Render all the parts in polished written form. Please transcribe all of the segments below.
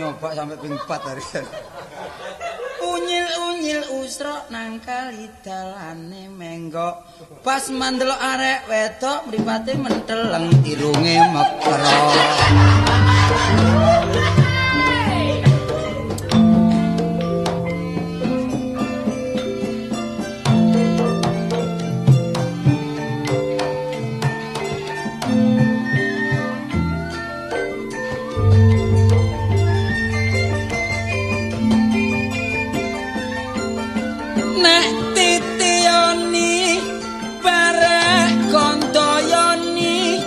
Nyoba sampai ping 4 hari. Unyil-unyil usrok nang kali dalane menggok. Pas mandelok arek wedok mripate menteleng irunge mekro. Nek titiyoni barek kontoyoni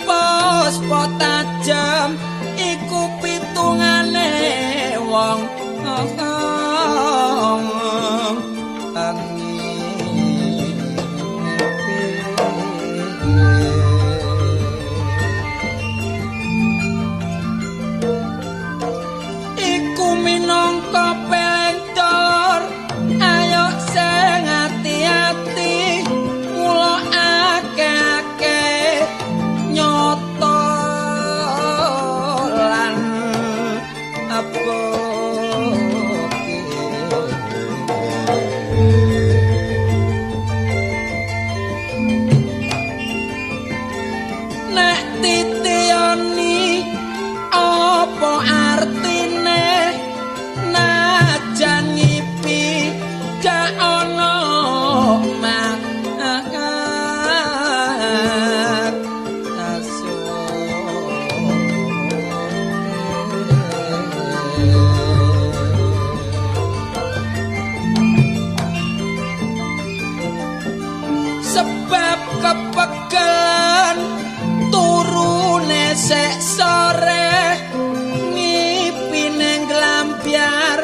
pospo tajem iku pitungane wong iku minangka pelengdor. Ayo sing ati-ati mula akeh-akeh nyoto lan apa. Nek titiyoni apa artine najan ngipi gak ono sebab kepegelen turune sek sore ngipine nglambyar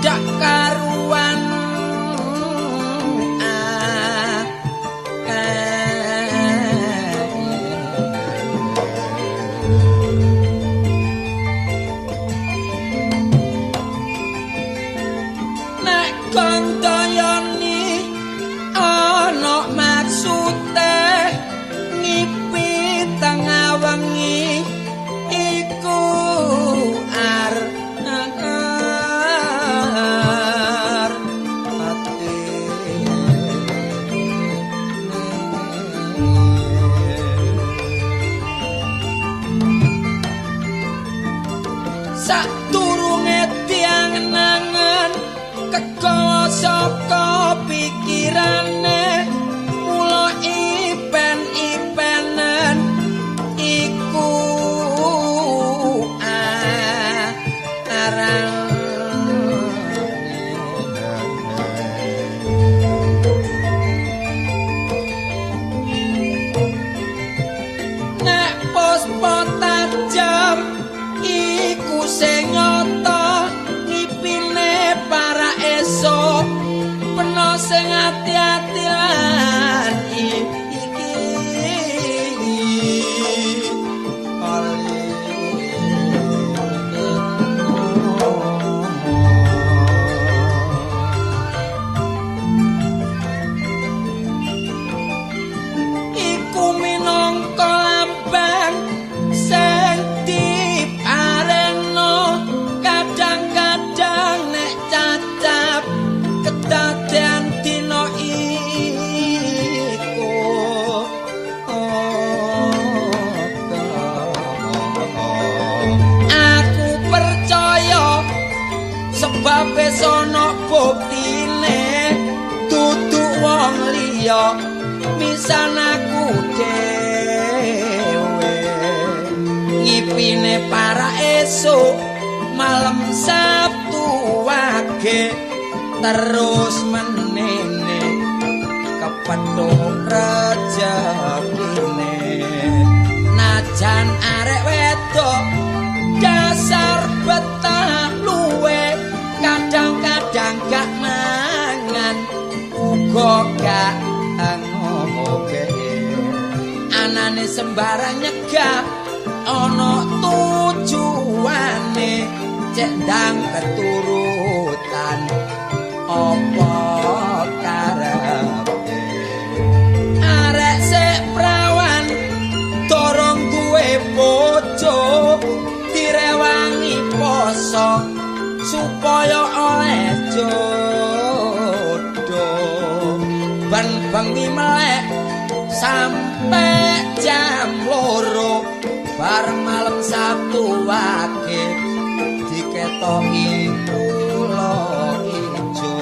dak karuan. Nek kontoyoni ana maksude ngipi tengah wengi iku ar ati. Sadurunge diangen-angen kegawa saka pikirane mula ipen-ipenen iku aran. Nek pospo tajem iku sing nyata ngipine para esuk peno sing ati-ati lan iki iku minangka lambang sing diparengno. Kadang-kadang nek cacap kedadean dina iku aku percaya sebab sono buktine dudu wong liya misan aku dhewe ngipine para esuk malam Sabtu wage terus menene kepethuk rejekine. Najan arek wedok dasar betah luwe kadang-kadang gak mangan uga gak ngombe anane sembarang nyegah ana tujuane cek ndang keturutan apa karepe. Arek sik prawan dorong duwe bojo direwangi poso. supaya oleh jodoh. Ben bengi melek sampe jam 2 bareng malam Sabtu wage diketoki ula ijo.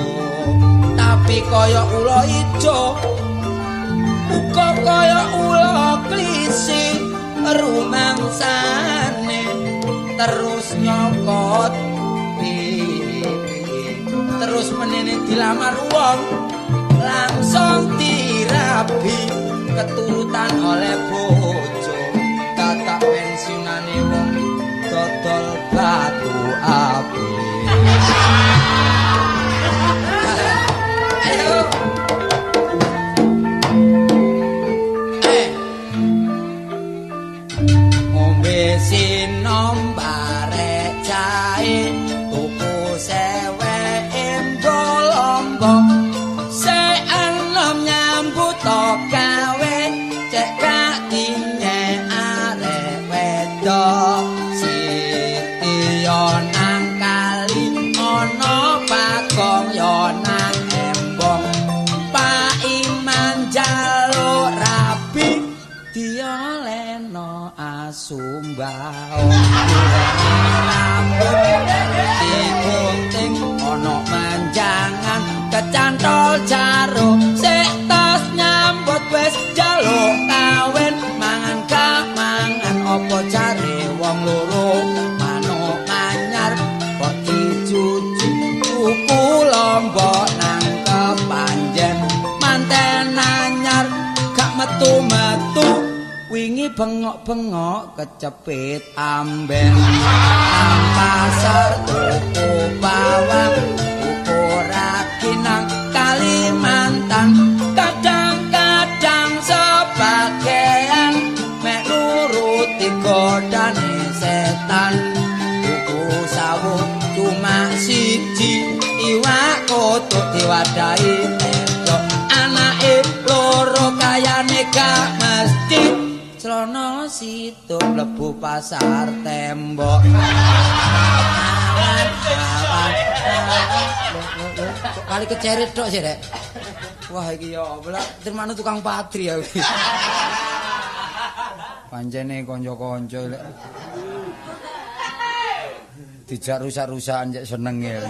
Tapi kaya ula ijo uga kaya ula klisi rumangsane terus nyokot pipi. Terus menene dilamar wong langsung dirabi keturutan oleh bojo. Tatak pensiunane wong dodol batu api. Ayo. Ngombe sinom barek jahe tuku seweke lombok se enom nyambut gawe cek gak dinyek arek wedok. Siti yo nang kali ana Bagong yo nang embong Pak Iman jaluk rabi diolehno asumbao. Digunting ana manjangan kecantol jarum sik tas nyambut wis jaluk kawin mangan gak mangan apa jare wong loro manuk anyar kok dicuci tuku lombok nang kepanjen manten anyar gak metu-metu wingi bengok-bengok kecepit amben. Nang pasar tuku bawang tuku ragi nang Kalimantan kadang-kadang sebagean mek nuruti godane setan. Tuku sawu cuma siji iwak kotok diwadahi tendok anake loro kayane gak mesti celana situ mlebu pasar tembok. Kali keceret tok sih rek. Wah iki ya apa lah termanu tukang patri ya iki. Pancene kanca-kanca lek dijak rusak-rusakan cek senenge.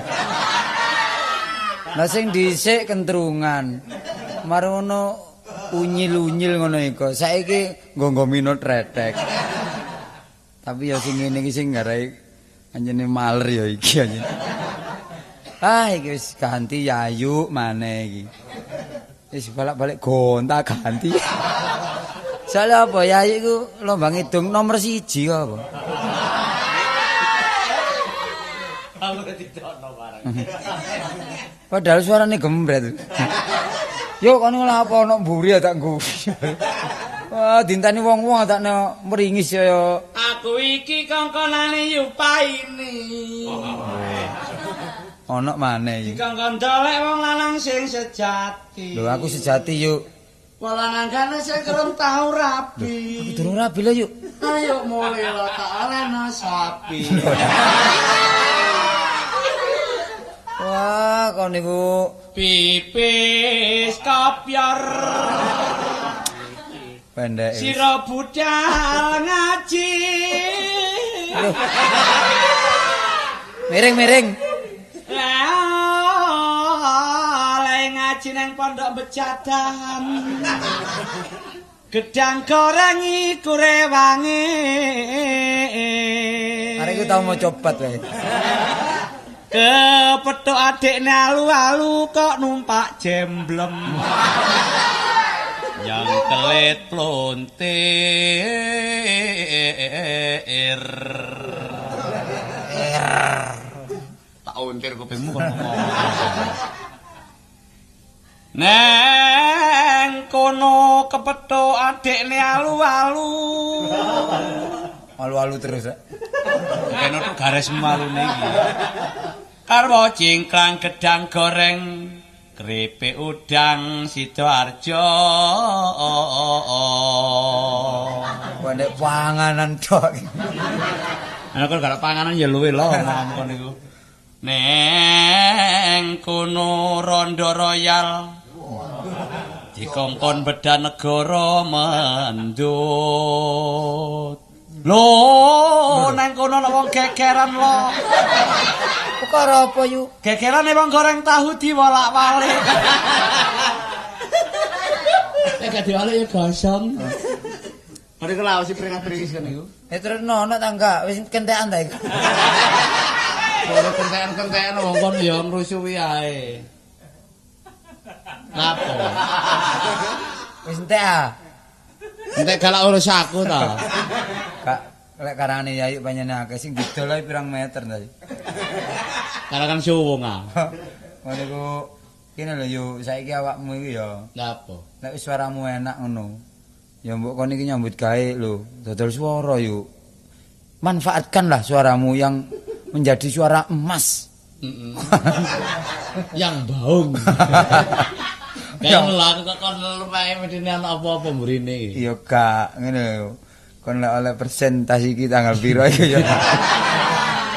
Lah sing dhisik kentrungan. Marono unyil-unyil ngono iku. Saiki nggo minut retek. Tapi ya sing ngene iki sing garai anjene maler ya iki anjene. Ah iki wis ganti Yayu maneh iki. Wis bolak-balik gonta ganti. Soale apa Yayu iku lomba ngidung nomor 1 kok apa? Aku ditokno barang. Padahal suarane gembret. Yo kono lha apa ana mburi tak nggo. Wah, dinteni wong-wong tak meringis ya. Aku iki kongkonane Yupaini. Ana maneh iki. Dikongkon dolek wong lanang sing sejati. Lho aku sejati yuk. Wong lanang kan sing kerem tau rabi. Aku durung rabi lho yuk. Ayo mulih lho tak alehno sapi. Wah, kon niku pipis kopyor. Pendek. Sira budal ngaji. Miring-miring. Lah ngaji nang pondok Bejadan. Gedang goreng iku rewangi. Arek iku tau maca cobat wae. Kepethuk adikne alu-alu kok numpak jemblem. Yang kelit plontir. Tak untir kupingmu kon ngomong. Neng kono kepethuk adikne alu-alu. Alu-alu terus. Kene tok garis malune iki. Karwo cingkrang gedang goreng keripik udang Sidoarjo. Kok nek panganan tok. Ana kok gak panganan ya luwe lho omong kon niku. Neng kono rondo royal dikongkon bedah negara mendut. Lho, neng kono ana wong gegeran lho. Perkara apa yu? Gegerane wong goreng tahu diwolak-walik. Nek gak diwalik ya gosong. Mari kula awasi pring-pring niku. Terus nono ta enggak? Wis kentekan ta iku. Ora kentekan-kentekan wong kon ya ngrusuhi ae. Napa? Wis entek ah. Entek galak urus aku ta. Kak, lek karangane Yayu panjenengan akeh sing didol ae pirang meter ta. Karangan suwung ah. Ngono iku kene lho yu, saiki awakmu iku ya. Napa? Lek wis suaramu enak ngono. Ya mbok kon iki nyambut gawe lho, dodol swara yu. Manfaatkanlah suaramu yang menjadi suara emas. Yang baung. Kayak laku kok kon lumae medine ana apa-apa mburine iki. Iya gak, ngene lho. Kon lek oleh persentase iki tanggal piro iki ya.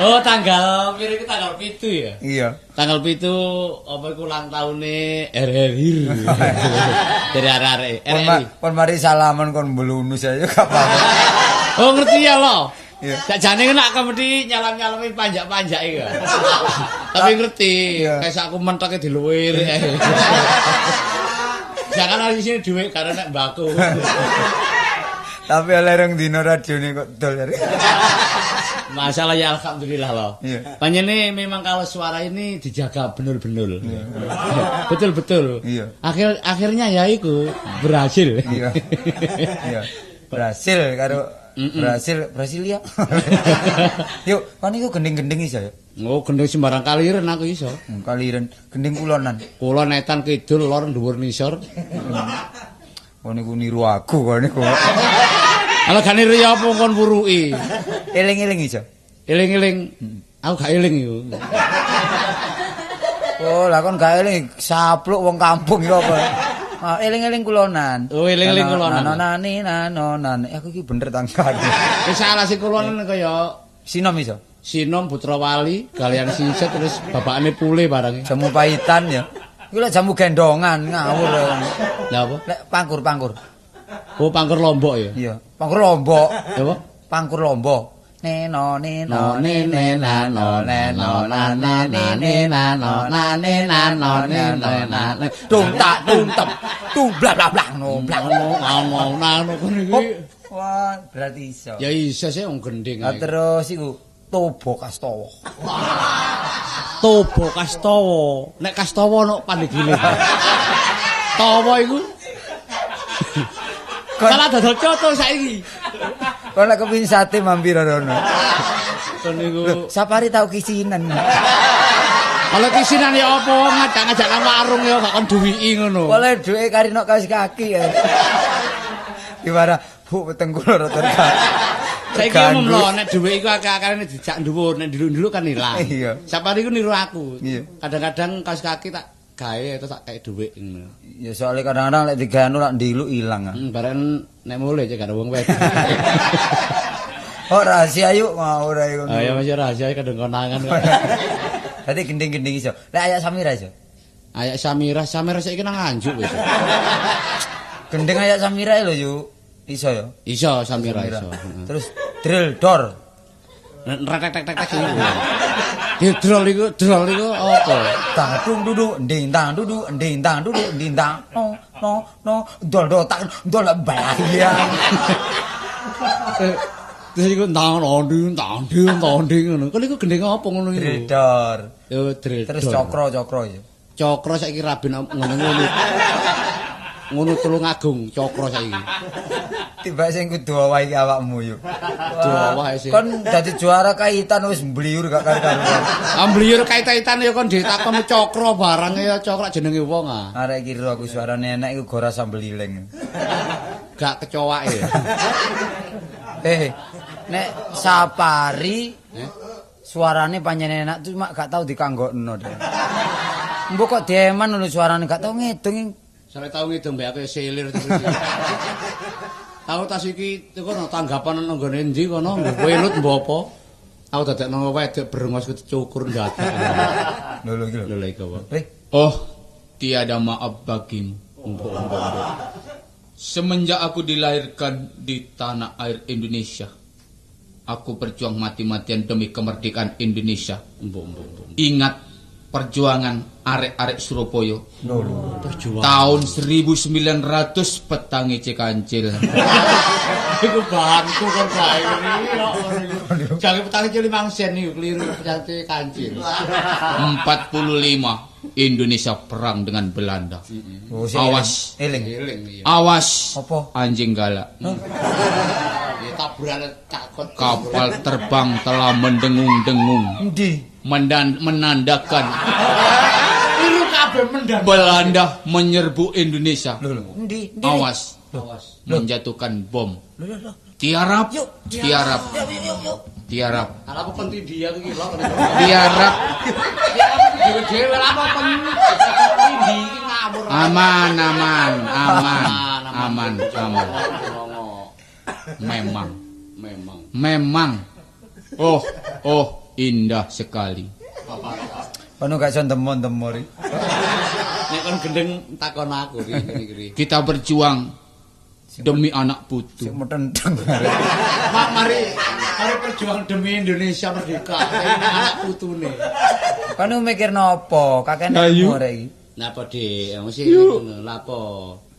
Oh, tanggal piro iki tanggal 7 ya? Iya. Tanggal 7 apa iku ulang taune RRI. Dari arek-arek. RRI. Kon mari salaman kon blunus aja gak apa-apa. Oh, ngerti ya lo. Iya. Sakjane nek aku mesti nyalam-nyalami panjak-panjak iki. Tapi ngerti, kayak aku mentoke diluwir. Jangan harus isine dhuwit karena nek mbako. Tapi oleh rong dino radione kok dol. Masalah ya alhamdulillah loh. Iya. Panjene memang kalau suara ini dijaga benar-benar. Iya. Betul-betul. Iya. Akhirnya ya iku berhasil. Iya. Iya. Berhasil karo Brasil, Brasilia. Yuk, kan iku gending-gending iso ya? Oh, gending sembarang kaliren aku iso. Kaliren, gending kulonan. Kulon etan kidul lor dhuwur nisor. Kon niku niru aku kon niku. Ala gak niru ya apa kon wuruki. Eling-eling iso. Eling-eling. Aku gak eling iku. Oh, lah kon gak eling sapluk wong kampung iku apa? Ah, eling-eling kulonan. Oh, eling-eling kulonan. Nanonani nanonan. Aku iki bener tanggal. Wis salah sing kulonan kaya Sinom iso. Sinom Putra Wali, kalian Sinset terus bapakne pule barang. Jamu pahitan ya. Iku lek jamu gendongan ngawur. Lha apa? Lek pangkur-pangkur. Oh, pangkur lombok ya? Iya, pangkur lombok. Ya apa? Pangkur lombok. Neno neno nene nano neno nana nene nano nane nano neno nane tung tak tung tem tung bla bla bla no bla no nano kono iki. Wah, berarti iso. Ya iso sih wong gending. Lah terus iku Tobo Kastowo. Tobo Kastowo. Nek Kastowo ono pandegile. Towo iku. Salah dodol coto saiki. Kon lek kepengin sate mampir rono. Kon niku Sapari tau kisinan. Kalau kisinan ya apa ngajak-ngajak nang warung ya gak kon duwiki ngono. Oleh duwe kari nok kaos kaki ya. Gimana? Bu weteng kula rada. Saiki umum lho nek dhuwit iku akeh-akehane dijak dhuwur, nek nduluk-nduluk kan ilang. Iya. Sapari iku niru aku. Kadang-kadang kaos kaki tak gawe terus tak kei dhuwit ngono. Ya soalnya kadang-kadang lek digawe lak ndiluk ilang. Bareng nek mulih cek karo wong wedok. Oh rahasia yuk ngawur ae ngono. Ah ya masih rahasia kadang konangan. Dadi gending-gending iso. Lek ayak Samira iso. Ayak Samira, Samira saiki nang Nganjuk wis. Gending ayak Samira lho yuk. Iso ya? Iso Samira iso. Terus drill dor. Tek tek tek tek iku. Drol iku, drol iku apa? Tang dung dudu nding tang dudu nding tang dudu nding tang no no no dol dol tak dol bahaya. Terus iku tang nding tang nding tang nding ngono. Kon iku gending apa ngono iku? Drill dor. Yo drill. Terus cokro-cokro ya. Cokro saiki raben ngono-ngono. Ngono Tulungagung cokro saiki. Tiba sing kudu awah iki awakmu yo. Kudu awah sih. Kon dadi juara kaitan wis mbliyur gak karo-karuan. Ah mbliyur kait-kaitan ya kon ditakon cokro barang ya cokro jenenge wong ah. Arek iki aku suarane enak iku gora sambel iling. Gak kecowake. Nek Sapari suarane pancen enak cuma gak tau dikanggokno. Mbok kok deman lho suarane gak tau ngedung. Sare tau ngedung mbek aku ya selir terus. Tau tas iki kono tanggapan nang nggone endi kono welut mbok apa. Aku dadekno wedok brengos kecukur ndadak. Lho lho iki lho. Lho iku apa? Oh, tiada maaf bagimu. Semenjak aku dilahirkan di tanah air Indonesia, aku berjuang mati-matian demi kemerdekaan Indonesia. Ingat perjuangan arek-arek Surabaya. Tahun 1900 petangi Cekancil. Iku bahanku kon bae iki. Jangan petangi cil 5 sen niku keliru petangi kancil. 45 Indonesia perang dengan Belanda. Awas. Eling. Awas. Apa? Anjing galak. Ya taburan takut. Kapal terbang telah mendengung-dengung. Endi? Menandakan kabeh mendang. Belanda menyerbu Indonesia. Endi? Awas. Awas. Menjatuhkan bom. Tiarap. Tiarap. Tiarap. Ala apa kon India iki lho. Tiarap. Dhewe-dhewe lha apa kon Indi iki ngawur. Aman, aman, aman. Aman, aman. Memang. Memang. Memang. Oh, oh, indah sekali. Kono gak iso ndemo-ndemo ri. Nek kon gendeng takon aku ri ngene iki. Kita berjuang demi anak putu. Sik metenteng. Mak mari berjuang demi Indonesia merdeka. Anak putune. Kono mikir nopo? Kakek nek arek iki. Napa Dik? Mesti ngono. Lha apa?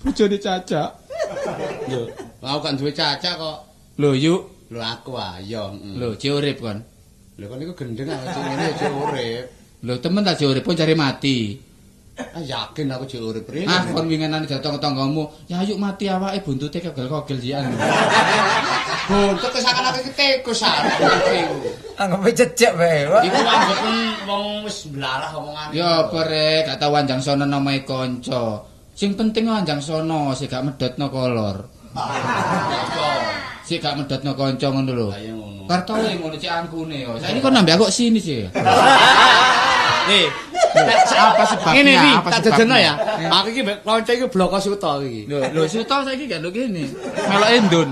Bojone Caca. Lho, aku gak duwe Caca kok. Lho, yuk. Lho aku ayo. Lho, cek urip kon. Lho kon iku gendeng aku cek ngene cek urip. Lho temen ta cek urip pun cari mati. Ah yakin aku cek urip rene. Ah kon winginane datang tanggamu, ya yuk mati awake buntute kogel-kogel jian. Buntut seakan-akan iki tikus arek iku. Anggepe cecek wae. Iku anggepen wong wis blarah omongane. Ya apa rek, gak tau anjangsono namae kanca. Sing penting anjangsono, sik gak medhotno kolor. Sik gak medhotno kanca ngono lho. Kartowe ngono cek angkune yo. Saiki kon nambah aku sini sih. Nih, apa sebabnya? Ngene iki, apa tak jejerno ya. Aku iki mbek kanca iki bloko suta iki. Lho, lho suta saiki gak nduk kene. Melok endun.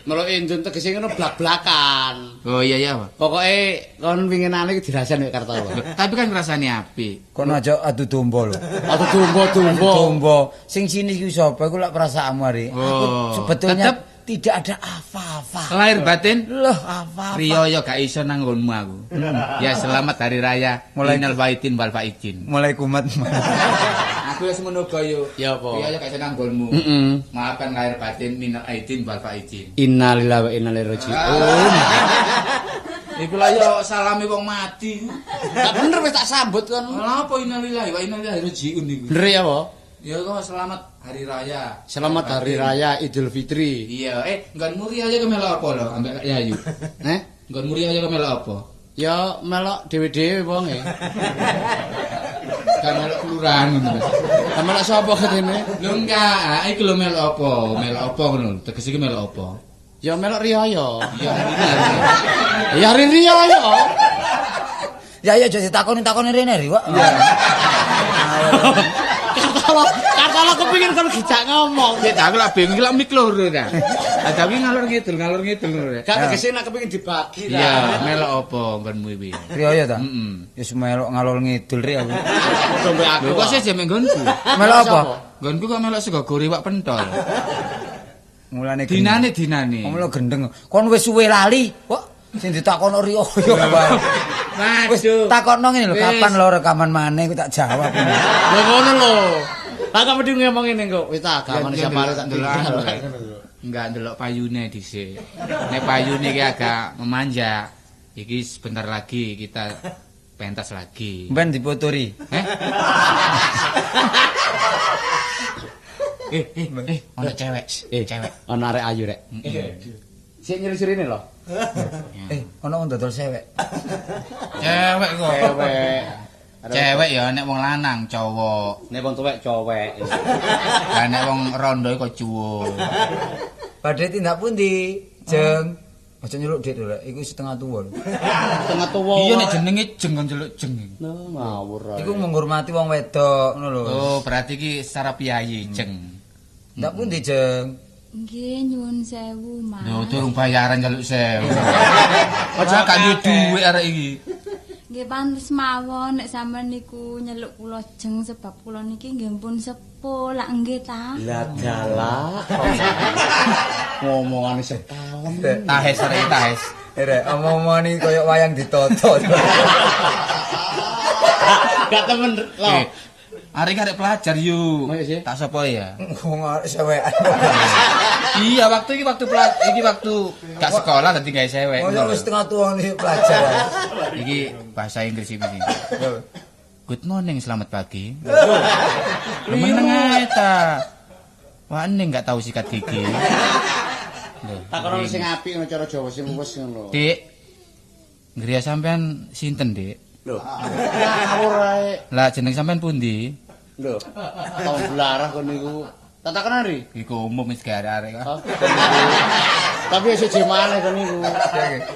Melok endun tegese ngono blak-blakan. Oh iya iya, Pak. Pokoke kon winginane iki dirasani mek Kartowo. Tapi kan ngrasani apik. Kono aja adu domba lho. Adu domba. Domba. Sing sini iki sapa iku lak perasaanmu ari. Aku sebetulnya tetep tidak ada apa-apa. Lahir batin. Loh, apa-apa. Riyo gak iso nang nggonmu aku. Ya selamat hari raya. Mulai minal faidin wal faidin. Mulai kumat. Aku wis ngono yo. Ya apa? Riyo gak iso nang nggonmu. Heeh. Maafkan lahir batin minal aidin wal faidin. Innalillahi wa inna ilaihi raji'un. Iku lah yo salami wong mati. Gak bener wis tak sambut kon. Lha apa innalillahi wa inna ilaihi raji'un iku? Bener ya apa? Ya kok selamat hari raya. Selamat hari raya Idul Fitri. Iya, nggonmu riyo ke melok apa lho ambek Yayu? Heh? Nggonmu riyo ke melok apa? Ya melok dhewe-dhewe wonge. Gak melok kelurahan ngono. Lah melok sapa ketene? Lho enggak, iki lho melok apa? Melok apa ngono? Tegese iki melok apa? Ya melok riyo. Iya, ya riyo. Ya ya aja ditakoni-takoni rene ri, Wak. Iya. Kartolo kepingin kon gijak ngomong. Ya aku lak bingung lak mik loro ta. Lah tapi ngalor ngidul ngono. Gak tegese nek kepingin dibagi ta. Iya, melok apa nggonmu iki? Riyo ta? Heeh. Ya melok ngalor ngidul ri aku. Padha mbek aku. Lho kok sih jek nggonku? Melok apa? Nggonku kok melok sego goreng iwak pentol. Mulane dinane. Melok gendeng. Kon wis suwe lali, kok sing ditakono riyo wae. Wis takokno ngene lho, kapan lho rekaman maneh aku tak jawab. Lho ngono lho. Lah kok mesti ngomong ngene kok. Wis tak agamane siapa tak ndelok. Enggak ndelok payune dhisik. Nek payune iki agak memanja. Iki sebentar lagi kita pentas lagi. Ben dipoturi. Heh? Ono cewek. Cewek. Ono arek ayu rek. Sik nyeri-nyerine lho. Ono wong dodol cewek. Cewek kok. Cewek. Cewek ya nek wong lanang cowok. Nek wong tuwek cowek. Lah nek wong rondo iku cuwuk. Badhe tindak pundi, Jeng? Aja nyeluk Dik lho, iku setengah tuwa lho. Setengah tuwa. Iya nek jenenge Jeng kon nyeluk Jeng. Lho ngawur ae. Iku menghormati wong wedok ngono lho. Oh, berarti iki secara piyayi Jeng. Tindak pundi, Jeng? Nggih, nyuwun sewu, Mas. Lho, durung bayaran njaluk sewu. Aja gak duwe dhuwit arek iki. Nggih pantes mawon nek sampean niku nyeluk kula jeng sebab kula niki nggih pun sepuh lak nggih ta. Lah dalah. Ngomongane sekalem. Tahes arek iki tahes. Rek, omong-omongan iki koyo wayang ditoto. Gak temen lho. Arek iki arek pelajar yu. Tak sapa ya? Wong arek sewekan. Iya, waktu iki waktu iki waktu gak sekolah dadi gawe sewek. Koyo wis setengah tuwa nih pelajar. Iki bahasa Inggris iki. Good morning, selamat pagi. Meneng ae ta. Wah, ning gak tahu sikat gigi. Lho, takono sing apik ngono cara Jawa sing wis ngono. Dik. Griya sampean sinten, Dik? Lho. Ngawur ae. Lah jeneng sampean pundi? Lho, tau blarah kon niku. Tak takonan ri. Iku umum wis gawe arek kok. Tapi wis jemane kon niku.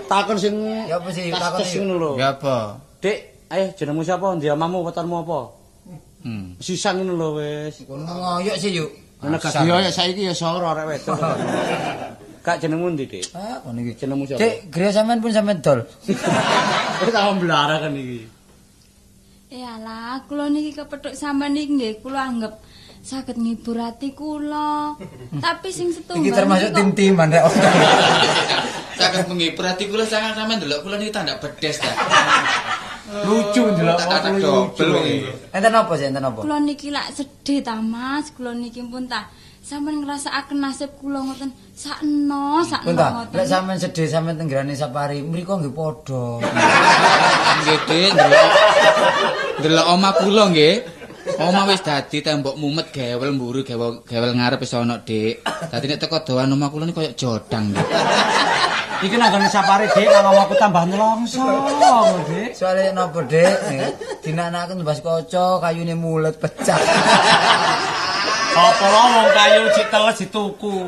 Takon sing ya apa sih takon sing ngono lho. Ya apa? Dik, ayo jenengmu sapa? Ndi omamu, wetonmu apa? Sisan ngono lho wis. Kono ngoyok sih yuk. Ngono gak dioyok saiki ya soro arek wedok. Kak jenengmu ndi, Dik? Ah, kono iki jenengmu sapa? Dik, griya sampean pun sampean dol. Wis tak blarah kan iki. Alah, kula niki kepethuk sampean niki nggih kula anggap saged ngibur ati kula. Tapi sing setunggal iki termasuk tim-timan rek. Saged menghibur ati kula sangat sampean ndelok kula niki tandak bedes ta. Lucu ndelok lucu. Enten apa sih, enten apa? Kula niki lak sedih ta, Mas. Kula niki pun ta sampean ngrasakaken nasib kula ngoten sakno, sakno ngoten. Lek sampean sedih sampean tenggerane Sapari, mriku nggih padha. Nggih, Dik, ndelok. Ndelok omah kula nggih. Omah wis dadi tembok mumet gewel mburi gewel ngarep wis ana, Dik. Dadi nek teko doan omah kula niku koyo jodang, Dik. Iki nang gone Sapari, Dik, nang omahku tambah nelongso, Dik. Soale napa, Dik? Dinanake mbas kaca, kayune mulet pecah. Apa lho wong kayu cik teles dituku.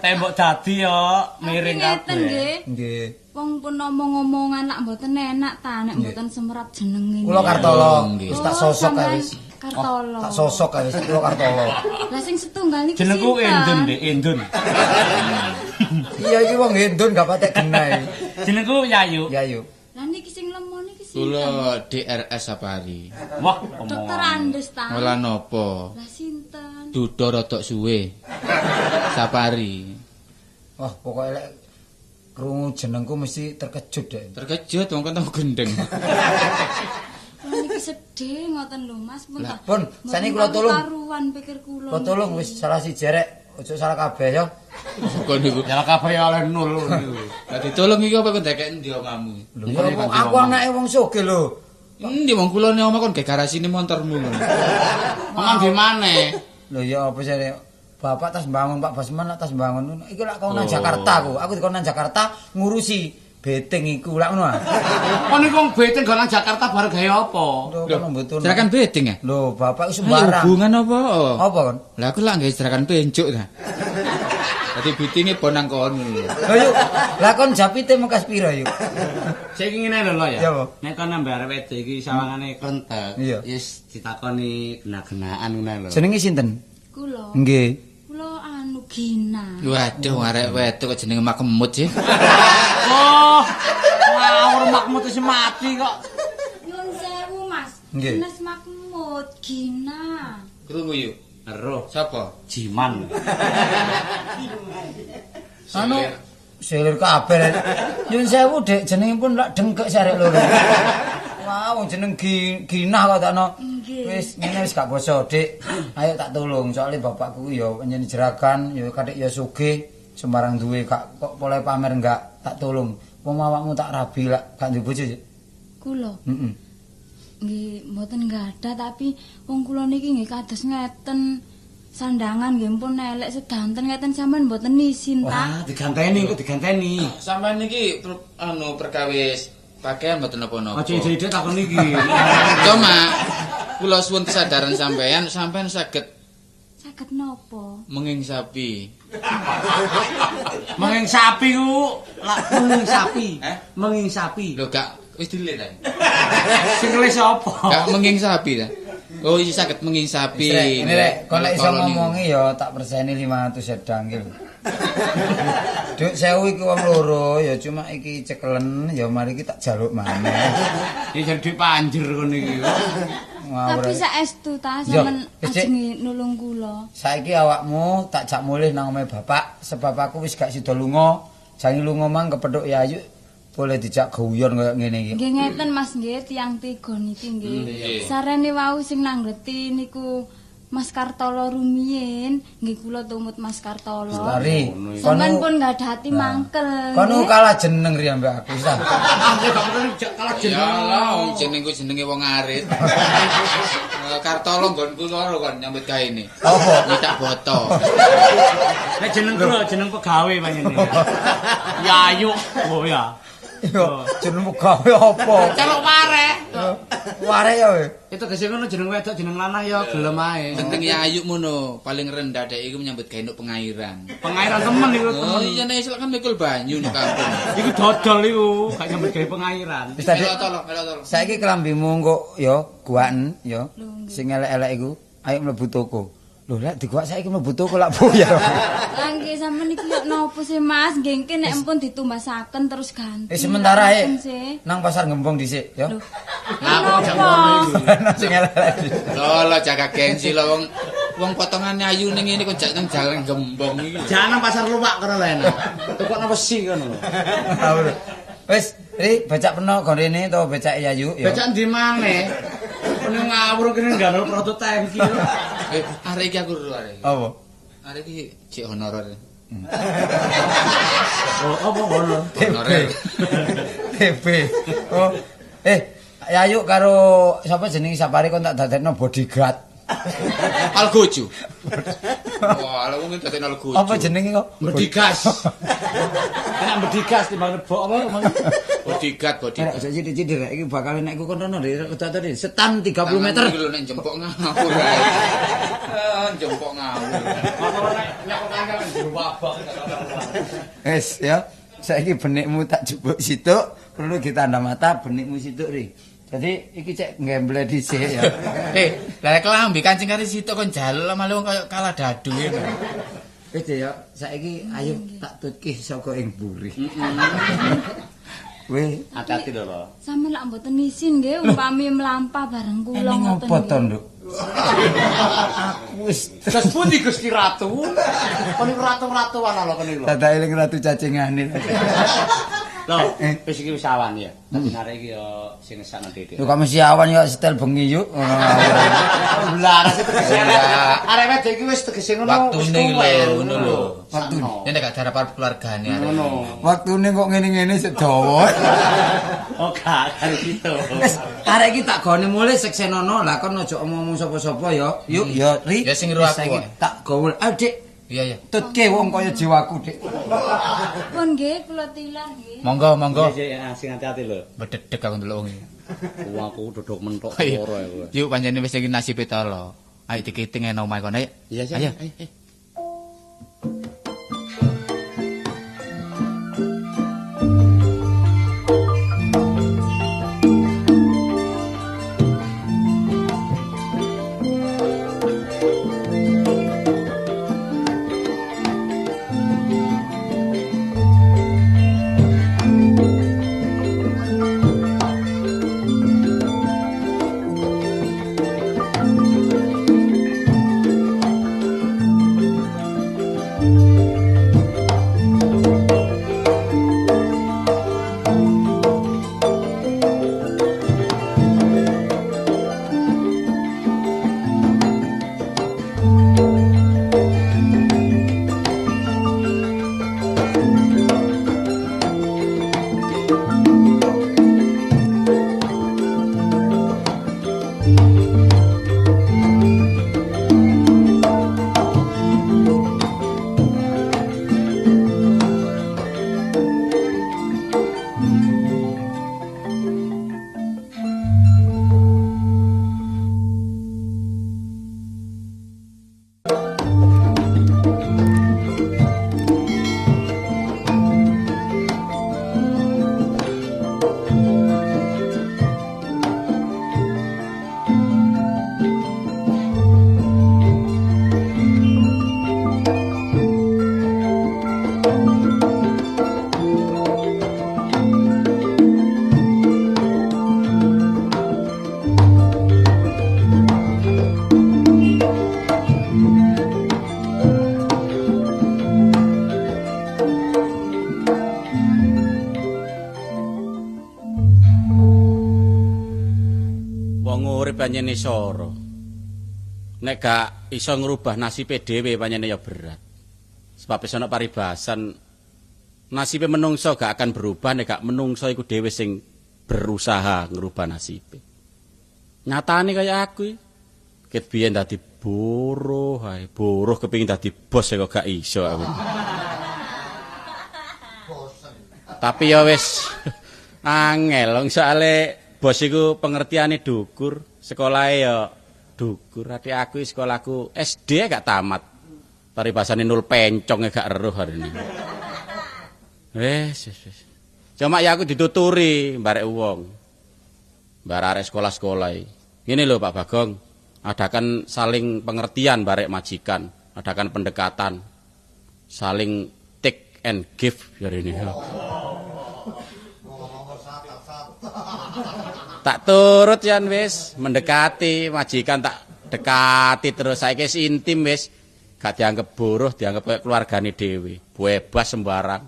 Tembok dadi yo miring kabeh. Nggih. Wong pun omong-omongan lak mboten enak ta nek mboten semerap jenenge. Kula Kartolo, wis tak sosok kae wis. Kartolo. Tak sosok kae wis kula Kartolo. Lah sing setunggal niku jenengku Endun, Dik, Endun. Iya iki wong Endun gak patek genah. Jenengku Yayu. Yayu. Lah niki sing lemo niki sinten? Kula DRS Sapari. Wah, dokter Andes ta. Ora napa. Lah sinten? Duda rodok suwe. Sapari. Wah, pokoke lek krungu jenengku mesti terkejut dek. Terkejut wong kon tau gendeng. Niki sedih ngoten lho Mas. Pun ta. Pun, saniki kula tolong. Karuan pikir kula. Kula tolong wis salah siji rek. Ojo salah kabeh ya. Kok niku. Salah kabeh ya oleh nol niku. Lah ditolong iki apa kok ndekek endi omamu? Lho, aku anake wong sugih lho. Endi wong kula ne omah kon gawe garasine montormu ngono. Omah di maneh? Lho ya apa sih Bapak tas bangun, Pak Basman tas bangun. Iki lak kon nang Jakarta aku. Aku dikon nang Jakarta ngurusi beting iku lak ngono ah. Kon niku wong beting go nang Jakarta bareng gawe apa? Lho, jerakan beting ya? Lho, bapak wis sembarang. Hubungan apa? Apa kon? Lah aku lak gawe jerakan pencuk ta. Dadi betinge bon nang kono lho. Lho yuk, lah kon japite mengkas pira yuk? Saiki ngene lho ya. Nek kon nambah arek wedok iki sawangane krentek, wis ditakoni gena-genaan ngono lho. Jenenge sinten? Kula. Nggih. Kula anu Gina. Waduh, arek wedok kok jenenge Makmut sih. Oh, ngawur Makmut wis mati kok. Nyun sewu, Mas. Nggih. Nes Makmut Gina. Krungu yuk. Eruh. Sapa? Jiman. Anu selir kabeh. Nyun sewu, Dik, jenenge pun lak dengkek sarek loro. Wah, wong jeneng Gina kok takno. Wis ngene wis gak basa, Dik. Ayo tak tolong, soalnya bapakku ya nyen jeragan, ya kathik ya sugih, sembarang duwe gak kok polahe pamer enggak, tak tolong. Wong awakmu tak rabi lak gak duwe bojo, Dik. Kula. Heeh. Nggih, mboten gadah tapi wong kula niki nggih kados ngeten. Sandangan nggih pun elek sedanten ngeten sampean mboten isin ta. Wah, diganteni kok diganteni. Sampean niki anu perkawis pakaian mboten napa-napa. Aja ide-ide takon iki. Cuma kula suwun kesadaran sampean, sampean saged saged napa? Menging sapi. Menging sapi ku lak menging sapi. Eh? Menging sapi. Lho gak wis dilek ta. Sing ngelis sapa? Gak menging sapi ta. Oh, iki saged menginsapi. Ini rek, kon lek iso ngomongi ya tak perseni 500 sedang iki lho. Duk 1000 iki wong loro ya cuma iki cekelen ya mari iki tak jaluk maneh. Iki jan dhuwit panjer kon iki. Tapi saestu ta sampean ajenge nulung kula. Saiki awakmu tak jak mulih nang omahe bapak sebab aku wis gak sida lunga. Jange lunga mang kepethuk Yayu boleh dijak guyon kaya ngene iki. Nggih ngeten Mas nggih tiyang tiga niki nggih. Sarene wau sing nanggeti niku Mas Kartolo rumiyin, nggih kula tumut Mas Kartolo. Sampeyan pun nggak ada hati mangkel. Kono kalah jeneng ri ambek aku wis ta. Aku gak perlu kalah jeneng. Ya lah wong jenengku jenenge wong arit. Kartolo nggonku loro kon nyambut gaene. Apa? Nyetak boto. Nek jeneng kula jeneng pegawe panjenengan. Yayu. Oh ya. Yo, jeneng pegawe apa? Celuk wareh. Wareh ya kowe. Itu tegese ngono jeneng wedok jeneng lanang ya gelem ae. Penting Yayu ngono, paling rendah dek iku menyambut gawe nduk pengairan. Pengairan temen iku temen. Oh iya nek iso kan mikul banyu nang kampung. Iku dodol iku, gak nyambut gawe pengairan. Wis tadi. Melo tolo. Saiki klambimu engko ya guaken ya. Sing elek-elek iku ayo mlebu toko. Lho lek diguak saiki mlebu toko lak buyar. Lah nggih sampean iki yo napa sih Mas? Nggih engke nek empun ditumbasaken terus ganti. Sementara nang pasar Gembong dhisik ya. Lah kok jak ngono iku. Sing elek-elek. Lho lho jaga gengsi lho wong wong potongane ayu ning ngene kok jak nang jalan Gembong iki. Jangan nang pasar luwak kono lho enak. Tukokno wesi kono lho. Wis, Ri, becak peno go rene to becake Yayu ya. Becak ndi maneh? Kene ngawur kene nggawe proto tangki. Arek iki aku lho arek. Apa? Arek iki jek honorer. Oh, apa honorer? Honorer. TB. Oh. Yayu karo sapa jenenge Sapari kon tak dadekno bodyguard. Algojo. Wah, lha wong dadekno algojo. Apa jenenge kok? Berdigas. Nek berdigas timbang lebok apa? Bodyguard, bodyguard. Nek sithik-sithik rek iki bakal nek iku kono ndek setan 30 meter. Iki lho nek jempok ngawur ae. Jempok ngawur. Apa nek nyok kangkang jero wabak. Wis ya. Saiki benikmu tak jupuk situk, perlu ditanda mata benikmu situk ri. Jadi iki cek nggemble dhisik ya. Lah kelambi kancing kari situk kon jaluk malah wong kaya kalah dadu iki. Wis ya, saiki ayo tak tutki saka ing mburi. Weh, hati-hati lho, Pak. Sampeyan lak mboten isin nggih umpami mlampah bareng kula ngoten. Ngopo to, Nduk? Aku wis terus pundi Gusti Ratu? Kon iku ratu-ratuan lho kon iku. Dadak eling ratu cacingane. Lho, wis iki wis awan ya. Dadi arek iki ya sing ngesakno titik. Lho kok mesti awan ya setel bengi yuk ngono ngawur. Lah, tegese arek wedok iki wis tegese ngono. Waktune lho ngono lho. Waktune. Nek gak darap keluargane arek. Ngono. Waktune kok ngene-ngene sik dawa. Oh gak karo gitu. Wis arek iki tak gone mulih seksenono. Lah kon aja omong-omong sapa-sapa ya. Yuk ya Ri. Ya sing ngeru aku. Tak gawe. Ayo Dik. Iya iya. Tutke wong kaya jiwaku, Dik. Pun nggih kula tilar nggih. Monggo, monggo. Iya, sing hati-hati lho. Bededeg aku ndelok wong iki. Wong aku dodok mentok loro aku. Yuk pancene wis iki nasibe ta lho. Ayo dikiting ana omahe kono ayo. Iya, ayo. Wong urip pancene soro. Nek gak iso ngrubah nasibe dhewe pancene ya berat. Sebab wis ana paribasan nasibe menungso gak akan berubah nek gak menungso iku dhewe sing berusaha ngrubah nasibe. Nyatane kaya aku iki ket biyen dadi buruh ae, buruh kepengin dadi bos kok gak iso aku. Tapi ya wis angel wong soale bos iku pengertiane dukur, sekolahe ya dukur. Adik aku sekolahku SD gak tamat. Paribasane nul pencong gak eruh hari ini. Wis wis. Cuma ya aku dituturi mbarek wong. Mbarek arek sekolah-sekolah iki. Ngene lho Pak Bagong, adakan saling pengertian barek majikan, adakan pendekatan. Saling take and give hari ini. Tak turut yan wis, mendekati majikan tak dekati terus saiki wis intim wis. Gak dianggap buruh, dianggap kayak keluargane dhewe. Bebas sembarang.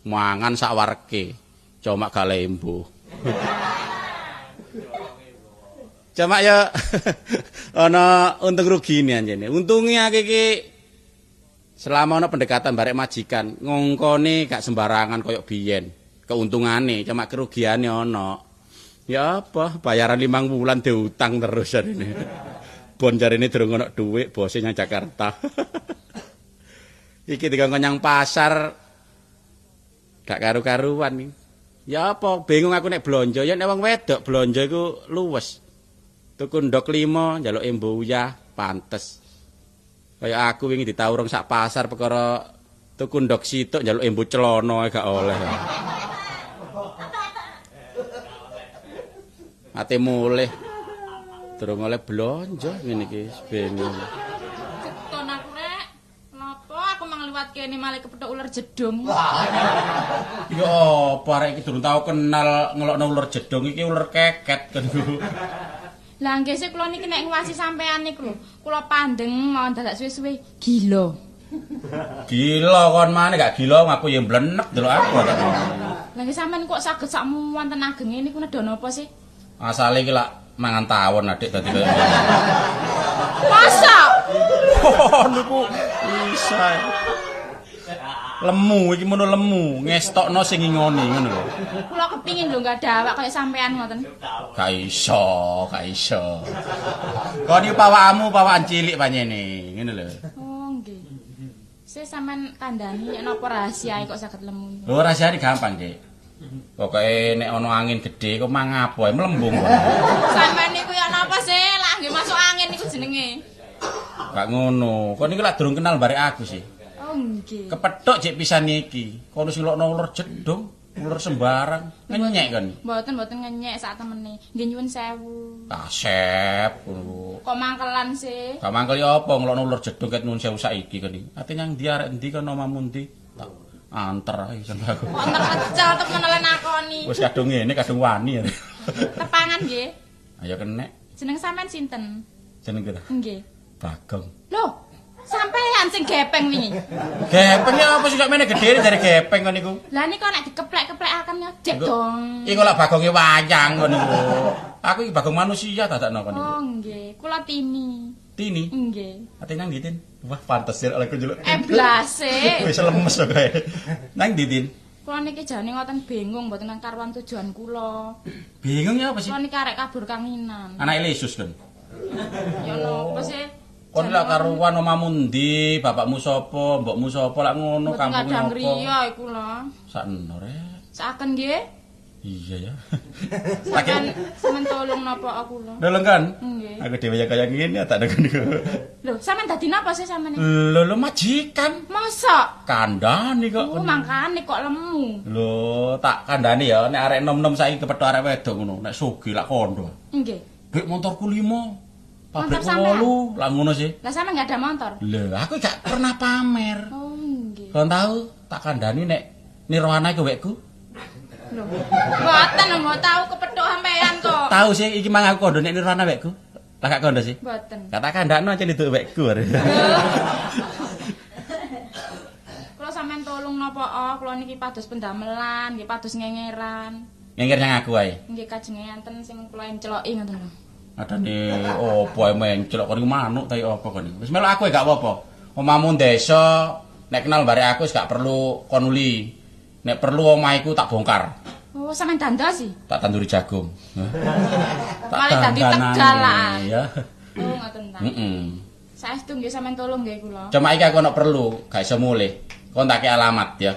Mangan sak wareke. Cuma gak lembo. Cuma ya ana untung rugine anjene. Untunge aku iki selama ana pendekatan barek majikan, ngongkone gak sembarangan koyok biyen. Keuntungane, cuma kerugiane ana. Ya apa, bayaran 5 wulan diutang terus jarine. Bon jarine durung ana dhuwit, bose nyang Jakarta. Iki dikongkon nyang pasar gak karu-karuan iki. Ya apa, bingung aku nek blonjo, ya nek wong wedok blonjo iku luwes. Tuku ndok 5, njaluk embo uyah, pantes. Kaya aku wingi ditawurung sak pasar perkara tuku ndok situk njaluk embo celana gak oleh. Ate mulih. Durung oleh blonjo ngene iki bingung. Keton aku rek. Napa aku mang liwat kene malah kepethuk ular jedung. Ya apa arek iki durung tau kenal ngelokno ular jedung iki ular keket kan. Lah nggih sik kula niki nek nguwasi sampean niku lho, kula pandeng mawon dadak suwe-suwe gila. Gila kon maneh gak gila aku ya mblenek delok aku. Lah nggih sampean kok saged sakmu wonten agenge niku nedha napa sih? Asale iki lak mangan tawon adik dadi kaya ngene. Masa? Oh, niku isa. Lemu iki mono lemu, ngestokno sing ngingoni ngono lho. Kula kepingin lho gak ada awak kaya sampean ngoten. Gak iso, gak iso. Kon iki pawakmu pawakan cilik panjene, ngono lho. Oh, nggih. Sik sampean kandhani nek napa rahasiae kok saged lemu. Lho rahasiane gampang, Dik. Pokoke nek ana angin gedhe kok mangapo ae mlembung kok. Sampeyan niku ya napa sih? Lah nggih masuk angin niku jenenge. Gak ngono. Kon niku lak durung kenal barek aku sih. Oh nggih. Kepethuk jek pisan iki. Kono sing ngelokno ular jedung, ular sembarang. Ngenyek kon. Mboten mboten ngenyek sak temene. Nggih nyuwun sewu. Kasep ngono. Kok mangkelan sih? Gak mangkel ya apa ngelokno ular jedung ket nyuwun sewu saiki kon iki. Ate nyang ndi arek endi kon omamu ndi? Tak anter ae sampe aku. Kok terkecel temen nakoni. Wis kadung ngene kadung wani. Tepangan nggih. Ayo kenek. Jeneng sampean sinten? Jeneng kira? Nggih. Bagong. Loh, sampean sing gepeng wingi. Gepeng ya apa sih kok mene gedhe dari gepeng kon niku? Lah niku nek dikeplek-keplekaken ngejek dong. Iku lak bagonge wayang kon niku. Aku iki bagong manusia dadakno kon niku. Oh nggih, kula Tini. Tini? Nggih. Ate nang ndi, Tin? Wah, pantes sir oleh njeluk. Eblase. Wis lemes kok kae. Nang ndi, Tin? Kula niki jane ngoten bingung mboten nang karuan tujuan kula. Bingung ya apa sih? Kula niki arek kabur kanginan. Anake Lesus kon. Ya napa sih? Kon lak karuan omamu ndi, bapakmu sapa, mbokmu sapa lak ngono kampunge apa? Mboten griya iku lho. Sakno rek. Saken nggih. Iya ya. Sampeyan sampeyan tolong napa aku lho. Tolong kan? Nggih. Aku dhewe ya kaya ngene tak niku. Lho, sampeyan dadi napa sih sampeyan iki? Lho, lho majikan. Mosok? Kandhani kok. Oh, mangkane kok lemu. Lho, tak kandhani ya nek arek nom-nom saiki kepethuk arek wedok ngono, nek sugih lak kondo. Nggih. Bek motorku 5. Pabrikku 8, lak ngono sih. Lah sampeyan enggak ada motor? Lho, aku gak pernah pamer. Oh, nggih. Kon tau tak kandhani nek nirwana iku wekku. Lho, mboten lho, tau kepethuk sampean kok. Tahu sih iki mang aku kondo nek nirwana wekku. Lah gak kondo sih? Mboten. Kata kandhakno aja nduk wekku. Kula sampean tolong napa kula niki pados pendamelan, nggih pados ngengeran. Ngenger nyang aku wae. Nggih kajenge enten sing kula enceloki ngoten lho. Adane opo ae menclok kon iku manuk ta apa kon iku. Wis melok aku gak apa-apa. Omahmu desa nek kenal barek aku wis gak perlu kon uli. Nek perlu omah iku tak bongkar. Oh, sampean dandosi? Tak tanduri jagung. Tak dadi tegal lah. Ya. Oh, ngoten ta. Heeh. Saestu nggih sampean tolong nggih kula. Cuma iki aku ana perlu, gak iso mulih. Kon tak kei alamat ya.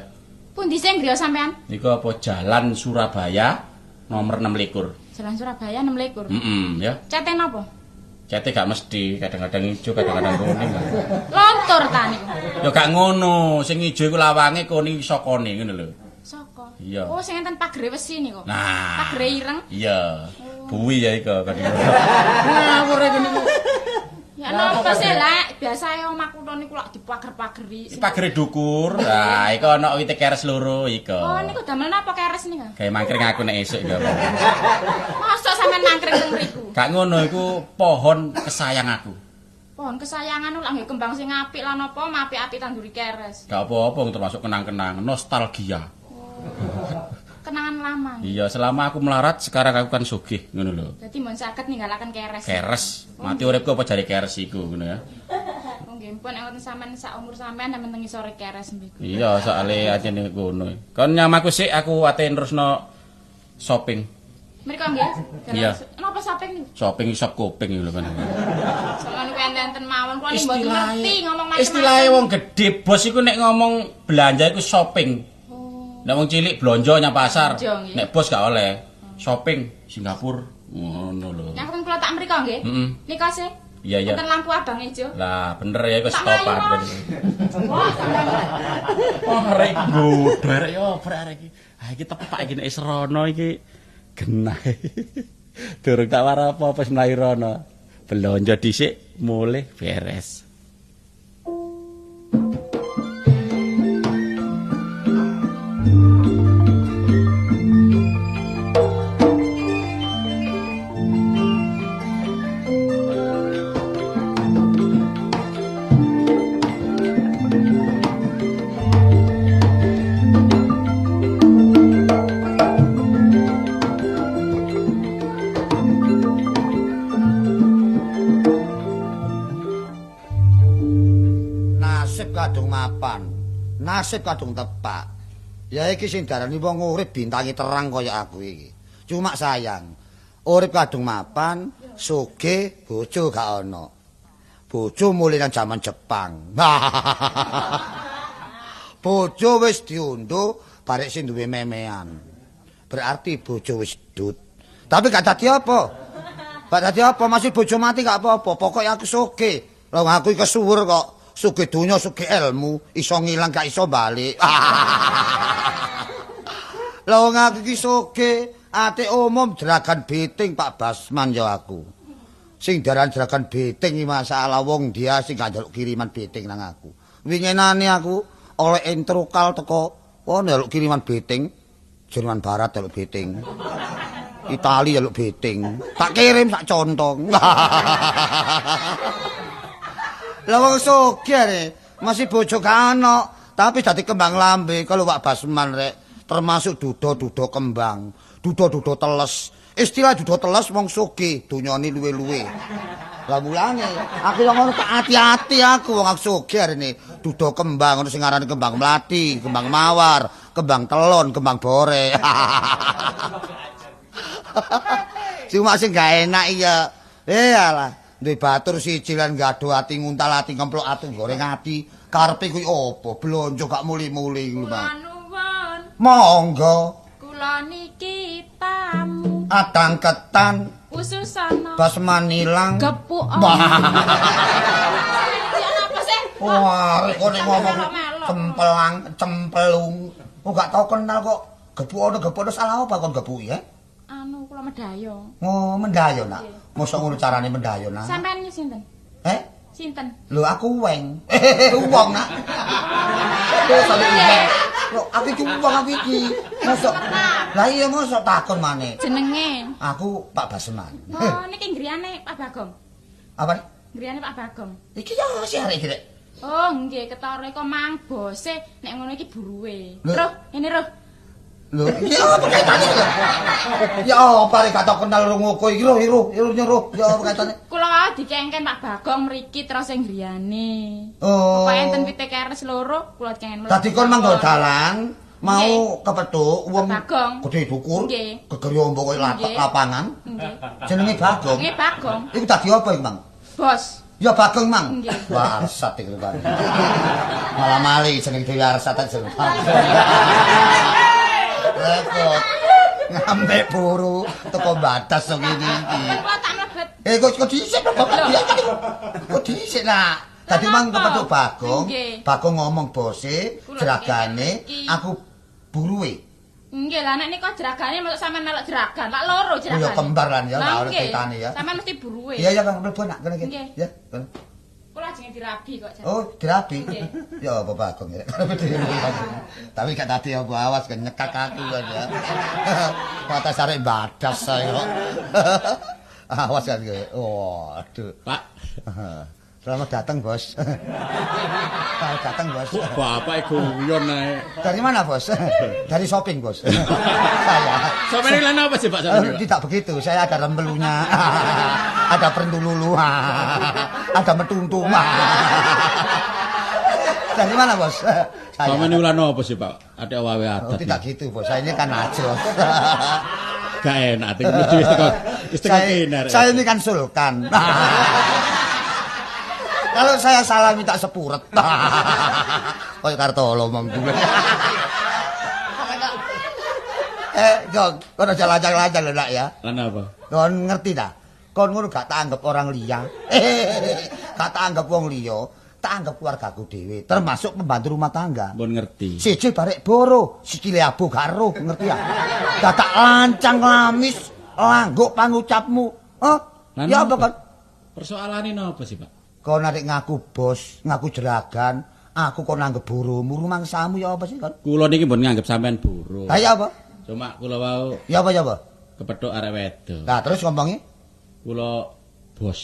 Pundi sing griya sampean? Niku apa Jalan Surabaya nomor 26. Jalan Surabaya 26. Heeh, ya. Cete napa? Cete gak mesti, kadang-kadang ijo, kadang-kadang kuning. Lontor ta niku. Ya gak ngono, sing ijo iku lawange, kuning sokone ngono lho. Soko. Iya. Oh, sing enten pagere wesi niku. Nah. Pagere ireng. Iya. Buwi ya iku kadang. Ngawur iku niku. Ya napa sih lek biasae omah kula niku lak dipager-pageri. Pagere dukur. Lah iku ana wite keres loro iku. Oh niku damel napa keres niku? Gawe mangkring aku nek esuk ya. Mosok sampean mangkring teng mriku? Gak ngono iku pohon kesayang aku. Pohon kesayangan lak nggih kembang sing apik lan apa apik-apik tanduri keres. Gak apa-apa termasuk kenang-kenang nostalgia. Oh. Kenangan lama. Iya, selama aku melarat sekarang aku kan sugih ngono lho. Dadi mbon saged ninggalaken keres. Keres. Mati uripku apa jare keres iku ngono ya. Oh nggih, pun nek wonten sampean sak umur sampean nek teng ngisore keres mriku. Iya, soalé ajene ngono. Kon nyamaku sik aku ate nerusno shopping. Mriko nggih. Iya. Napa shopping niku? Shopping shop kuping lho kan. Sampeyan niku enten-enten mawon kula niku mboten ngerti ngomong macam-macam. Istilahe wong gedhe bos iku nek ngomong belanja iku shopping. Nek wong cilik blonjo nyang pasar, nek bos gak oleh. Shopping Singapura ngono lho. Nek kula tak mriko nggih. Heeh. Nika sih. Iya iya. Wonten lampu abang ijo. Lah bener ya iku stopan. Wah, wah arek nggodho arek yo arek iki. Ah iki tepak iki nek srono iki genah. Durung tak war apa-apa wis mlayu rono. Blonjo dhisik mulih beres. Nasib kadung tepak. Ya iki sing darani wong urip bintangi terang kaya aku iki. Cuma sayang, urip kadung mapan, sugih, bojo gak ana. Bojo mulih nang jaman Jepang. Bojo wis diunduh barek sing duwe memean. Berarti bojo wis dut. Tapi gak dadi apa. Gak dadi apa, masih bojo mati gak apa-apa. Pokoke aku sugih. Lah aku iki kesuwur kok. Sugih donya, sugih ilmu, iso ngilang gak iso balik. Lah wong aku iki sugih, ate umum jeragan beting Pak Basman ya aku. Sing daran jeragan beting iki masalah wong dia sing gak njaluk kiriman beting nang aku. Winginane aku oleh entrokal teko, oh njaluk kiriman beting, Jerman Barat njaluk beting. Itali njaluk beting. Tak kirim sak contong. Lah wong sugih re, masih bojo gak ana, tapi dadi kembang lambe kalau Pak Basman rek, termasuk duda-duda kembang, duda-duda teles. Istilah duda teles wong sugih, dunyane luwe-luwe. Lah mulane aku yo ngono tak ati-ati aku wong aku sugih arene, duda kembang ono sing aran kembang mlati, kembang mawar, kembang telon, kembang bore. Cuma sing gak enak iya. Alah. Duwe batur siji lan gaduh ati nguntal ati ngemplok ati goreng ati karepe kuwi apa blonjo gak muli-muli lho Mas. Nuwun. Monggo. Kula niki tamu. Adang ketan ususana. Basman ilang. Gepuk. Wah, kok nek ngomong cempelang, cempelung. Oh gak tau kenal kok gepuk ono salah apa kon gepuki ya? Anu kula mendayo. Oh, mendayo nak. Mosok ngono carane mendayo nak. Sampeyan sinten? Eh? Sinten? Lho aku weng. Wong nak. Lho aku iki wong aku iki. Mosok. Lah iya mosok takon maneh. Jenenge? Aku Pak Basman. Oh, niki griyane Pak Bagong. Apa? Griyane Pak Bagong. Iki ya sih arek iki rek. Oh, nggih ketara iku mang bose nek ngono iki buruwe. Roh, ngene roh. Lho, ya apa kaitane lho? Ya apa arek gak tau kenal rungoko iki lho, iru, iru nyuruh. Ya apa kaitane? Kula wau dikengken Pak Bagong mriki terus sing griyane. Oh. Pokoke enten pitik keres loro, kula dikengken mlebu. Dadi kon manggon dalan mau kepethuk wong gedhe dukur, gegere ombo koyo lapangan. Nggih. Jenenge Bagong. Nggih, Bagong. Iku dadi apa iku, Mang? Bos. Ya Bagong, Mang. Nggih. Wah, arsat iku rupane. Malah mali jeneng dhewe arsat jeneng. Repot. Ngambek buru teko batas kok ngene iki. Kula tak mlebet. Eh kok dhisik bapak dia kan iku. Kok dhisik nak. Dadi mang kepethuk Bagong, Bagong ngomong bose, jeragane, aku buruwe. Nggih, lah nek nika jeragane mosok sampean melok jeragan, lak loro jeragane. Ya kembar lan ya, ora ono kaitane ya. Sampean mesti buruwe. Iya ya Kang mlebu nak kene iki. Ya. Kula ajenge dirabi kok. Oh, dirabi. Ya apa Bagong ya. Tapi gak tadi apa awas nyekak aku kan ya. Patas arek badas saya kok. Awas kan kowe. Waduh. Pak. Selamat datang, Bos. Selamat datang, Bos. Bapak guyon ae. Dari mana, Bos? Dari shopping, Bos. Saya. Shopping lan apa sih, Pak? Tidak begitu. Saya ada rembelunya. Ada perendululu. Ada metuntung. Dari mana, Bos? Saya. Sampeyan ulan apa sih, Pak? Ada wawe adat. Oh, tidak gitu, Bos. Saya ini kan ajros. Gak enak, mesti wis teko wis teko kene. Saya ini kan sultan. Kalau saya salah minta sepuret. Koyo Kartolo monggo. Gong, kon aja lancang-lancang lho nak ya. Lan apa? Kon ngerti ta? Kon ngono gak tak anggap orang liya. Gak tak anggap wong liya, tak anggap keluargaku dhewe, termasuk pembantu rumah tangga. Mbon ngerti. Siji barek boro, sikile abu gak roh, ngerti ya? Gak tak lancang lamis, langguk pangucapmu. Hah? Ya apa kon? Persoalane napa sih, Pak? Kon arek ngaku bos, ngaku jeragan, aku kok nanggep boromu rumangsamu ya apa sih kon? Kula niki mbon nganggep sampean boro. Lah ya apa? Cuma kula wau. Ya apa ya apa? Kepethuk arek wedok. Lah terus ngomongi? Kula bos.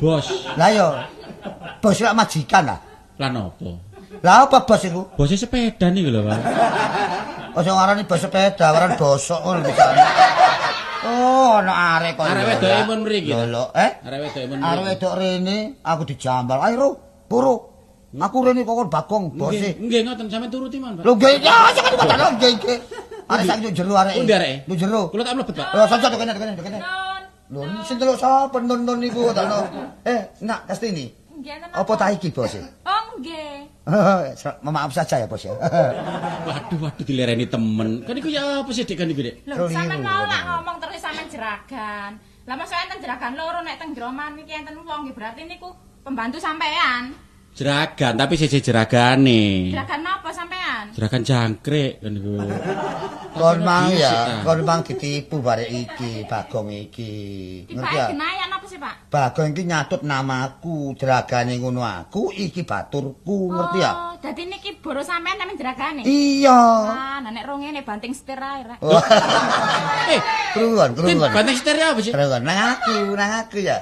Bos. Lah ya. Bos lak majikan lah. Lah napa? Lah apa bos iku? Bose sepeda niku lho, Pak. Aja ngarani bos sepeda, ngarani bosok ngono bisa. Oh, ana arek kok. Arek wedoke mun mriki. Lho, Arek wedoke mun mriki. Arek wedok rene aku dijambal. Ayo, Ro, buru. Aku rene kok kon Bagong bose. Nggih, ngoten sampean turuti mawon, Pak. Lho nggih, ya sampean kok nggih nggih. Arek sak yo jero areke. Pundi areke? Lho jero. Kula tak mlebet, Pak. Lho, saja kene kene kene. Lho, sing teluk sapa non-non niku takno. Nak Kastini. Nggih, enten. Apa ta iki, Bos? Oh, nggih. Maaf saja ya, Bos ya. Waduh, waduh dilereni temen. Kan iku ya apa sih Dik kan iku, Dik? Lho, sampean mau lak ngomong terus sampean jeragan. Lah mosok enten jeragan loro nek teng jero omah niki enten wong nggih berarti niku pembantu sampean. Jeragan, tapi siji jeragane. Jeragan napa sampean? Jeragan jangkrik kan iku. Kon mang ya, kon mang ditipu barek iki, Bagong iki. Ngerti ya? Genayan apa sih, Pak? Bagong iki nyatut namaku, jeragane ngono aku, iki baturku, ngerti ya? Oh, dadi niki boro sampean namung jeragane. Iya. Ah, nah nek ro ngene banting setir ae, Rek. Kruwon, kruwon. Banting setir apa sih? Kruwon, nang aku ya.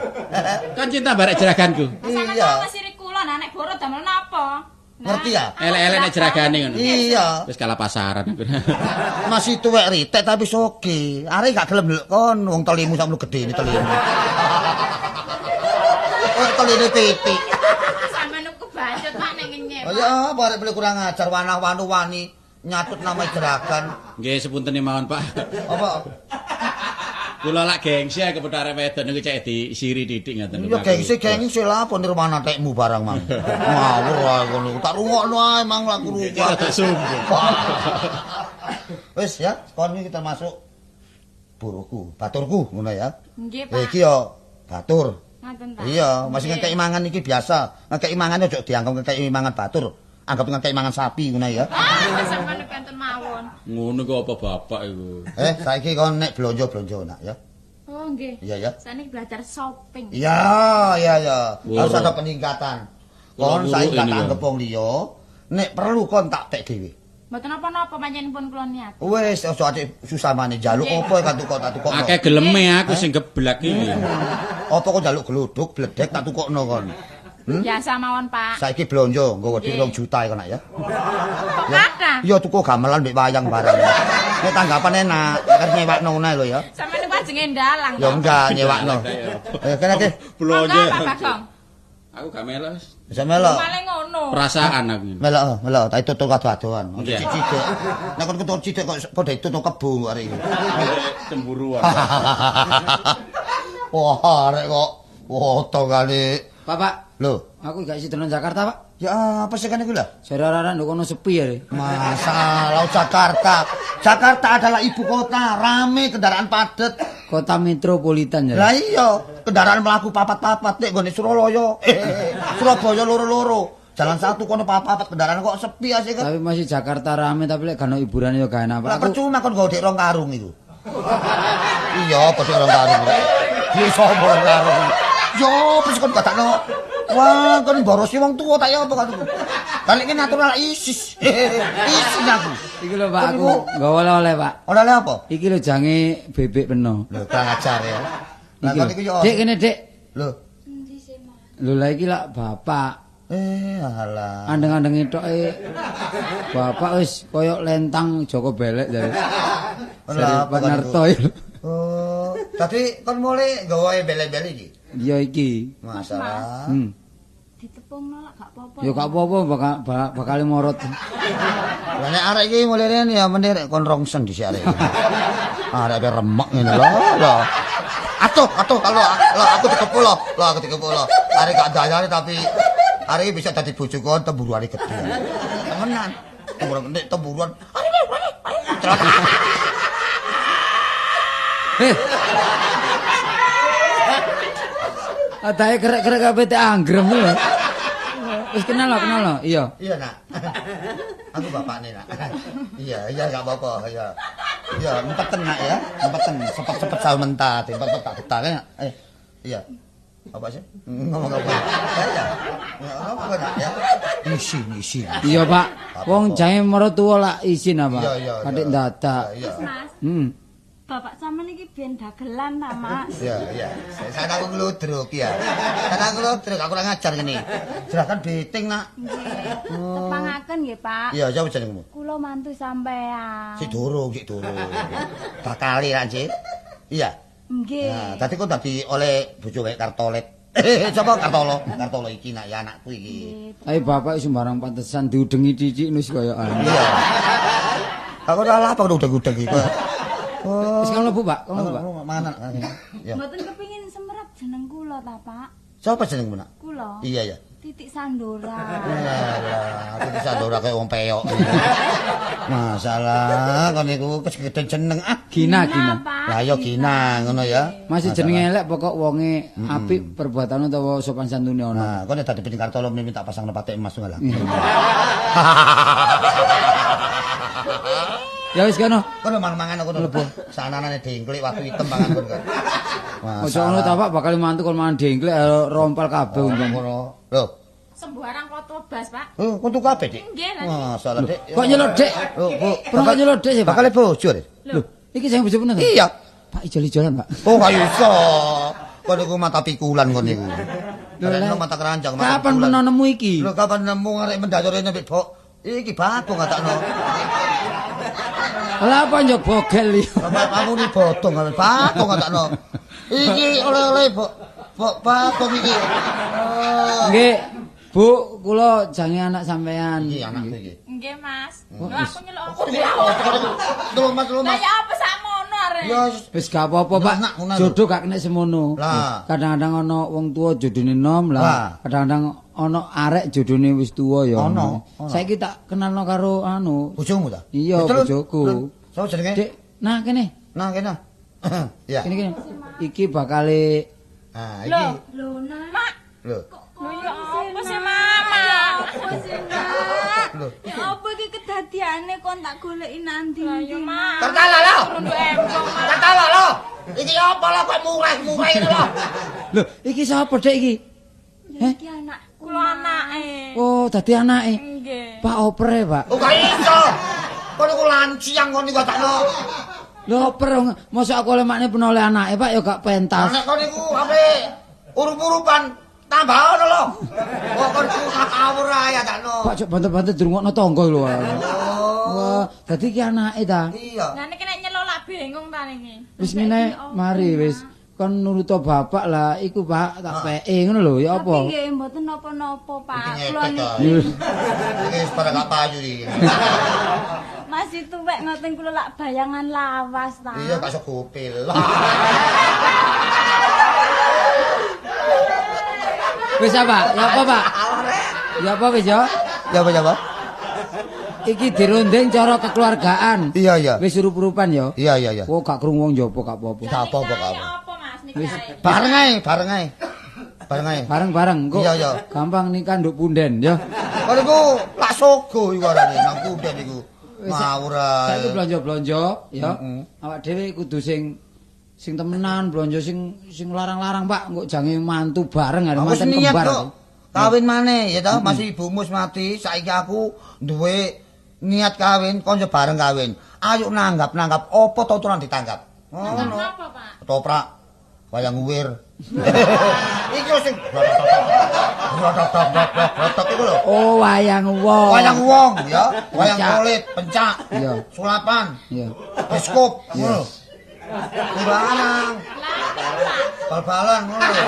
Kan cinta barek jeraganku. Iya. Sampeyan kula nah nek boro damel napa? Ngerti ya? Elek-elek nek jeragane ngono. Iya. Wis kalah pasaran aku. Masih tuwek ritek tapi soge. Arek gak gelem ndelok kon wong telimu sakmono gedene telimu. Oh, teline titik. Sampeyan nuku bacut Pak nek ngenyek. Oh ya, apa arek boleh kurang ajar wanah-wanu wani nyatut nama jeragan. Nggih, sepuntene mawon, Pak. Apa? Kula lak gengsi ae kepethuk arek wedok niku cek disiri titik ngoten. Ya gengsi-gengsi lah apa nirwana tekmu barang mang. Ngawur ae ngono. Tak rungokno ae mang laku rungok. Rada sombong. Wis ya, kon iki termasuk buruhku, baturku ngono ya. Nggih, Pak. Iki ya batur. Ngoten ta. Iya, masih ngekeki mangan iki biasa. Ngekeki mangan aja dianggap ngekeki mangan batur. Anggap ngekeki mangan sapi ngono ya. Ah, sampeyan kantun mawon. Ngono kok apa bapak iku. Saiki kon nek blonjo-blonjo nak ya. Oh, nggih. Iya ya. Saniki belajar shopping. Iya, iya ya. Harus ada peningkatan. Kon saiki gak anggap wong liya, nek perlu kon tak tek dhewe. Mboten napa-napa panjenengan kula niat. Wis aja atik susah maneh njaluk apa kan tukok tak tukokno. Akeh geleme aku sing geblak iki. Apa kok njaluk gluduk, bledek tak tukokno kon. Biasa mawon, Pak. Saiki blonjo nggawa dhuwit 2 juta iku nak ya. Kok kathah? Iya tuku gamelan mbek wayang barang. Nek tanggapan enak, kan nyewakno ngono lho ya. Sampeyan niku ajenge ndalang. Ya enggak nyewakno. Kene iki blonjo. Pak Bagong. Aku gak melok. Bisa melok. Paling ngono. Perasaan aku. Melok, melok, tak tutul kadoh-adohan. Cicik. Nek kon ketur cicik kok padha tutul kebo arek iki. Cemburuan. Wah, arek kok woto kali. Pak, Pak. Lho, aku gak isi nang Jakarta, Pak. Ya apa sih kan iku lho? Jare arek nduk kono sepi ya. Masalah Jakarta. Jakarta adalah ibu kota, rame kendaraan padet. Kota metropolitan ya. Lah iya, kendaraan mlaku papat-papat nek nggone Suralaya. Surabaya loro-loro. Jalan satu kono papat-papat kendaraan kok sepi asik kan. Tapi masih Jakarta rame tapi lek gak ono hiburan ya gak enak, Pak. Lah percuma kon nggo rong karung iku. Iya, padha rong karung. Bisa rong karung. Yo, wis kon gatakno. Wah, kon borosi wong tuwa tak ya apa kan iku. Balik ki natural isis. Isin aku. Iki lho Pak, aku nggawa oleh-oleh, Pak. Oleh-oleh apa? Iki lho jange bebek peno. Lho, kurang ajar ya. Lah kon iku yo. Dik kene, Dik. Lho. Endi sih, Mas? Lho lah iki lak bapak. Alah. Andeng-andenge toke bapak wis koyo lentang Joko Belek jare. Lah Pak Narto. Oh, tadi kon mulai nggawa bele-bele iki. Iya iki. Masalah. Ditepungno lak gak apa-apa. Ya gak apa-apa bakal morot. Lah nek arek iki mulai rene ya meneh rek kon rongsen dhisik arek iki. Arek remek ngene lho. Lho. Atuh, atuh kalau lho aku dikepuk lho. Lho aku dikepuk lho. Arek gak dayane tapi arek iki bisa dadi bojo kon temburuane gedhe. Temenan. Temburuan nek temburuan. Heh. Adae kerek-kerek kabeh teh anggrem lho. Wis kenal lho, kenal lho. Iya. Iya, Nak. Aku bapakne, Nak. Iya, iya gak apa-apa, iya. Iya, empeten, Nak ya. Empeten, sepet-sepet sawo mentah, empet tak betah ya. Iya. Apa sih? Ngomong apa? Ya. Ngomong apa, Nak ya? Isin, isin. Iya, Pak. Wong jae maratuwa lak isin apa? Katik ndadak. Iya. Mas. Bapak sampean iki ben dagelan ta, Mas? Iya, iya. Saya aku ngludruk ya. Saya aku ngludruk, aku ora ngajar ngene. Serahkan beting, Nak. Nggih. Tepangaken nggih, Pak. Iya, sapa jenengmu? Kula mantu sampean. Sik durung, sik durung. Bakale ra, Cik. Iya. Nggih. Nah, tadi kok dadi oleh bojo wae Kartolet. Sapa Kartolo? Kartolo iki nak ya anakku iki. Tapi bapak sembarang pantesan diudengi cicik wis koyo anu. Iya. Aku ora apa udeng-udeng iki. Wis kan mlebu, Pak. Kan mlebu, Pak. Mangan. Ya. Mboten kepengin semerap jeneng kula ta, Pak? Sapa jenengmu, Nak? Kula. Iya, iya. Titik Sandora. Alah, Titik Sandora kaya wong peyok. Masalah kon niku kesegeden jeneng ah. Gina, Gina. Lah ya Gina ngono ya. Masih jenenge elek pokok wonge apik perbuatane utawa sopan santune ono. Nah, kon nek dadi Pining Kartolo minta pasang patek emas ngono lah. Ya wis kono. Kono mang-mangan kono. Sananane dengklik watu item mangan kono. Ojo ngono ta Pak, bakal mantu kon mangan dengklik rompal kabeh untung kono. Lho. Sembarang foto bas, Pak. Oh, kon tuku kabeh, Dik. Nggih, lha. Masalah, Dik. Kok nyelot, Dik? Lho, Bu, kok nyelot, Dik sih, Pak? Bakal bojo, Dik. Lho, iki sing bojo bener. Iya. Pak ijol-ijolan, Pak. Oh, kaya iso. Kon iku mata pikulan kon niku. Lha mata keranjang, mata. Kapan pernah nemu iki? Lho, kapan nemu arek mendayore mbek Bok? Iki bagong ngatakno. Lah apa njok bogel iki? Bapak kamu ni bodong bagong ngatakno. Iki oleh-oleh Bok. Bok bagong iki. Nggih. Bu, kula jange anak sampean. Iki anakku iki. Nggih, Mas. Lho aku nyeluk apa? Lho Mas, lho Mas. Lah ya apa sakmono arek? Ya wis gak apa-apa, Pak. Jodoh gak kena semono. Kadang-kadang ana wong tuwa jodone nom lah, kadang-kadang ana arek jodone wis tuwa ya. Ono. Saiki tak kenalno karo anu. Bojomu ta? Iya, bojoku. Sapa jenenge? Dik, nah kene. Nah kene. Ya. Kene kene. Iki bakale Ah, iki. Lho, Nak. Lho. Lho ya apa sih, Mama? Ya apa sih, Nak? Lho. Ya apa iki kedadiane kon tak goleki nang ndi? Lah ya, Mak. Kartala lho. Turun embong, Mak. Kartala lho. Iki apa lho kok murah-murah ngene lho. Lho, iki sapa, Dik iki? Ya iki anakku. Kula anake. Oh, dadi anake. Nggih. Pak opere, Pak. Oh, gak iso. Kon iku lanciang kon niku takno. Lho oper mosok aku oleh makne pun oleh anake, Pak, ya gak pentas. Nek kon niku ape urup-urupan Tambah ono lho. Kok kon ngawur ae takno. Pak cok banter-banter dirungokno tangga lho. Wah, dadi iki anake ta? Iya. Lah niki nek nyelok lak bingung ta niki. Wis ngene mari wis. Kon nuruto bapak lah iku Pak tak peke ngono lho ya apa? Tapi nggih mboten napa-napa Pak. Kula niki iki wis pada gak payu iki. Masih tuwek ngoten kula lak bayangan lawas ta. Iya gak iso gopil. Wis apa? Ya apa Pak? Ya apa wis ya? Ya apa ya apa? Iki dirunding cara kekeluargaan. Iya iya. Wis urup-urupan ya. Iya iya iya. Kok gak krungu wong njaba gak apa-apa. Gak apa-apa gak apa. Wis bareng ae, bareng ae. Bareng ae. Bareng-bareng kok. Iya iya. Gampang nikah nduk punden ya. Kon iku lak sogo iku arane nang punden iku. Ngawur ae. Saiki blonjo-blonjo ya. Awak dhewe kudu sing temenan, blonjo sing larang-larang Pak, engko jange mantu bareng arep manten kembar. Kawin maneh ya ta, masih ibumu wis mati, saiki aku duwe niat kawin, konco bareng kawin. Ayo nanggap-nanggap apa totoran ditanggap. Ngono. Apa, Pak? Ketoprak, wayang uwir. Iki lho sing rotok iku lho. Oh, wayang wong. Wayang wong ya, wayang kulit, pencak, iya. Sulapan, iya. Bioskop, ngono. Barang. Bal-balan ngono lho.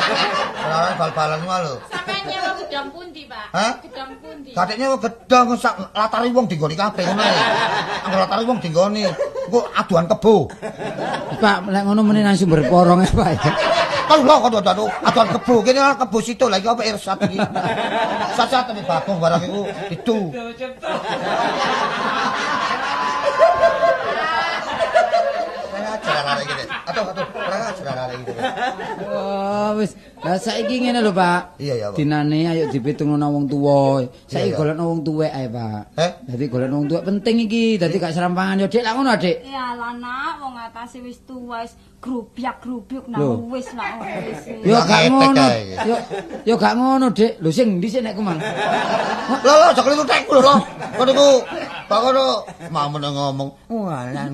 Bal-balan bal-balan ngono lho. Sampeyan nyewa gedhong pundi, Pak? Hah? Gedhong pundi? Gathik nyewa gedhong sak latari wong dinggoni kabeh ngono lho. Angger latari wong dinggoni, engko aduan kebo. Pak, lek ngono meni nang sumber porong e, Pak. Kan lho kok aduan kebo. Kene kebo situ lha iki apa irsat iki. Sat-sat tembe bagong barang iku itu. Wah, wis. Lah saiki ngene lho, Pak. Iya, iya, Pak. Dinane ayo dipitungno nang wong tuwa. Saiki golekno wong tuwek ae, Pak. Eh? Dadi golekno wong tuwek penting iki. Dadi gak serampangan yo, Dik. Lah ngono, Dik. Ya lah nak, wong atase wis tuwa wis grubyak-grubyuk nang wis lah wis. Yo gak ngono. Yo gak ngono, Dik. Lho sing endi sik nek ku, Mang? Lho lho, aja kliru tekku lho. Kono iku bak kono mau ngomong. Walah.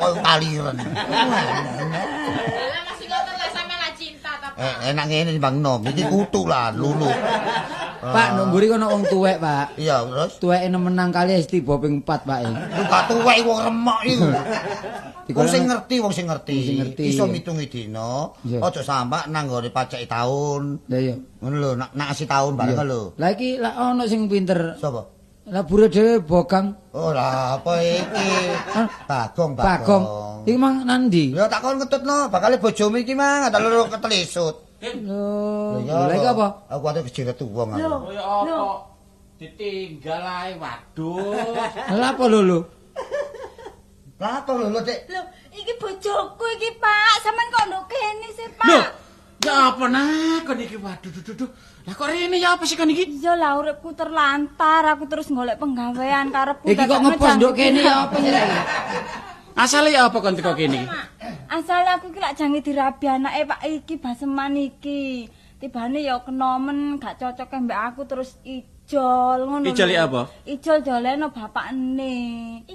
Koyo kaliren. Lah masih ngoten lah sampe lah cinta ta, Pak. Enak ngene timbang nom. Iki kutu lah lulu. Pak, nduk mburi kono wong tuwek, Pak. Iya, terus tuweke menang kali wis tiba ping 4, Pak. Iku gak tuwek wong remok iku. Wong sing ngerti, wong sing ngerti. Iso mitungi dina, aja sampak nang nggone paceke taun. Lah iya. Ngono lho, nak asi taun bareng lho. Lah iki lak ono sing pinter. Sapa? Lah bure dhewe bogang. Oh lah apa iki? Bagong, bagong. Iki mang nandi? Ya tak kon ngetutno, bakale bojomu iki mang tak loro ketelisut. Lho, lha iki apa? Aku ate kejiret wong aku. Kaya apa? Ditinggal ae waduh. Lha apa lho lho? Lah apa lho lho, Dik? Lho, iki bojoku iki, Pak. Sampeyan kok nduk kene sih, Pak? Lho, ya apa nak kon iki waduh duh duh. Lah kok rene ya apa sih kon iki? Iya lah uripku terlantar, aku terus golek penggawean karepku. Iki kok ngepos nduk kene ya apa sih iki? Asale ya apa kon teko kene iki? Asale aku ki lak jange dirabi anake Pak iki Baseman iki. Tibane ya kenomen gak cocok mbek aku terus ijol ngono. Ijol ya apa? Ijol doleno bapakne.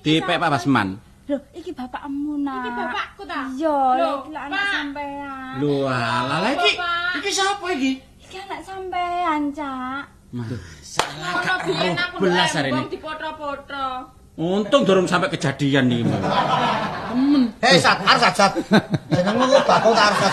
Dipek Pak Baseman. Lho, iki bapakmu nak. Iki bapakku ta? Iya, iki lak anak sampean. Lho, alah lah iki. Iki sapa iki? Iki anak sampean, Cak. Masalah gak biyen aku belas hari ini. Dipoto-poto. Untung durung sampai kejadian iki. Temen. Hei, Sat, Arsat, Sat. Jenengmu kok Bagong Arsat.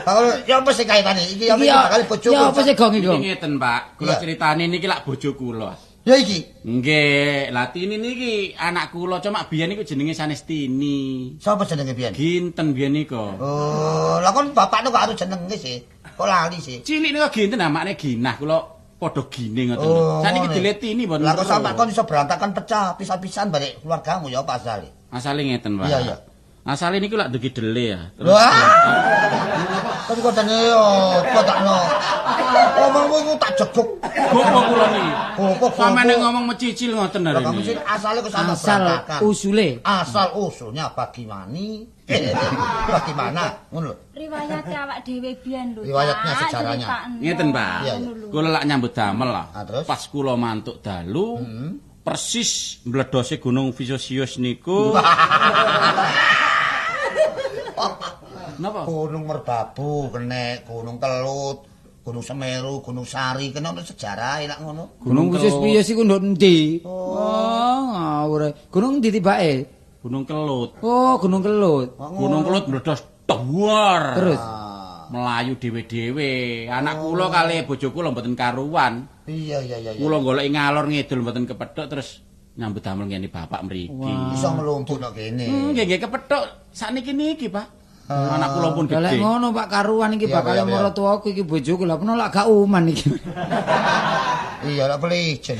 Bagong ya apa sih kaitane? Iki ya bakal bojoku. Ya apa sih gong iki? Iki ngeten, Pak. Kula critane niki lak bojo kula. Ya iki. Nggih, lah Tini niki anak kula, cuma biyen niku jenenge sanes Tini. Sapa jenenge biyen? Ginten biyen niku. Oh, lah kon bapakne kok arep jenenge sih. Kok lali sih? Cilik niku Ginten namakne Ginah kula padha gine ngoten lho. Saniki diletini mboten. Lah kok sampe kon iso berantakan pecah pisah-pisahan balik keluargamu ya apa asale? Asale ngeten, Pak. Iya, iya. Asale niku lak dugi dele ya. Terus Tapi kok dene apa takno. Omongmu iku tak jeguk. Gopo kula niki. Gopo. Sampeyan ngomong mecicil ngoten lha. Lah asale kok sampe berantakan. Asal usule. Asal usulnya bagaimana? Bagaimana? Ngono lho. Riwayate awak dhewe biyen lho. Riwayatnya sejarahnya. Ngeten, Pak. Kula lak nyambut damel lah. Pas kula mantuk dalu, persis mbledose Gunung Vesuvius niku. Napa? Gunung Merbabu kene, Gunung Kelut, Gunung Semeru, Gunung Sari, kene ono sejarahe lak ngono. Gunung khusus piye sih ku nduk endi? Oh, ngawur. Gunung endi tibake? Gunung Kelut. Oh, Gunung Kelut. Gunung Kelut mledos dhuwur. Terus melayu dhewe-dhewe. Anak kula kalih bojo kula mboten karuan. Iya iya iya. Kula goleki ngalor ngidul mboten kepethuk terus nyambut damel ngene bapak mriki. Iso nglumpuk nek kene. Nggih nggih kepethuk sakniki niki, Pak. Anak kula pun gedhe. Lek ngono Pak karuan iki bakal maratuwaku iki bojoku lha peno lak gak uman iki. Iya lak pelicin.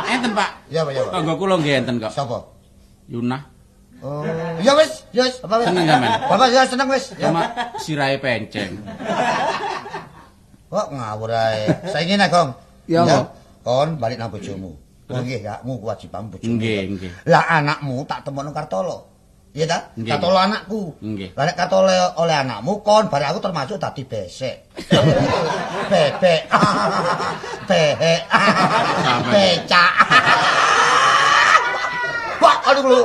Enten, Pak. Iya, Pak, ya, Pak. Tangga kula nggih enten kok. Sapa? Yunah. Oh, ya wis, ya wis, Bapak wis. Seneng sampean. Bapak ya seneng wis. Cuma sirahe penceng. Kok ngawur ae. Saiki nek, Gong. Ya, kon balik nang bojomu. Nggih, hakmu kewajibanmu bojomu. Nggih, nggih. Lah anakmu tak temokno Kartolo. Iya ta? Kartolo anakku. Nggih. Lah nek Kartolo oleh anakmu kon bareng aku termasuk dadi besek. Bebek. Behek. Becak. Wah, aduh lho.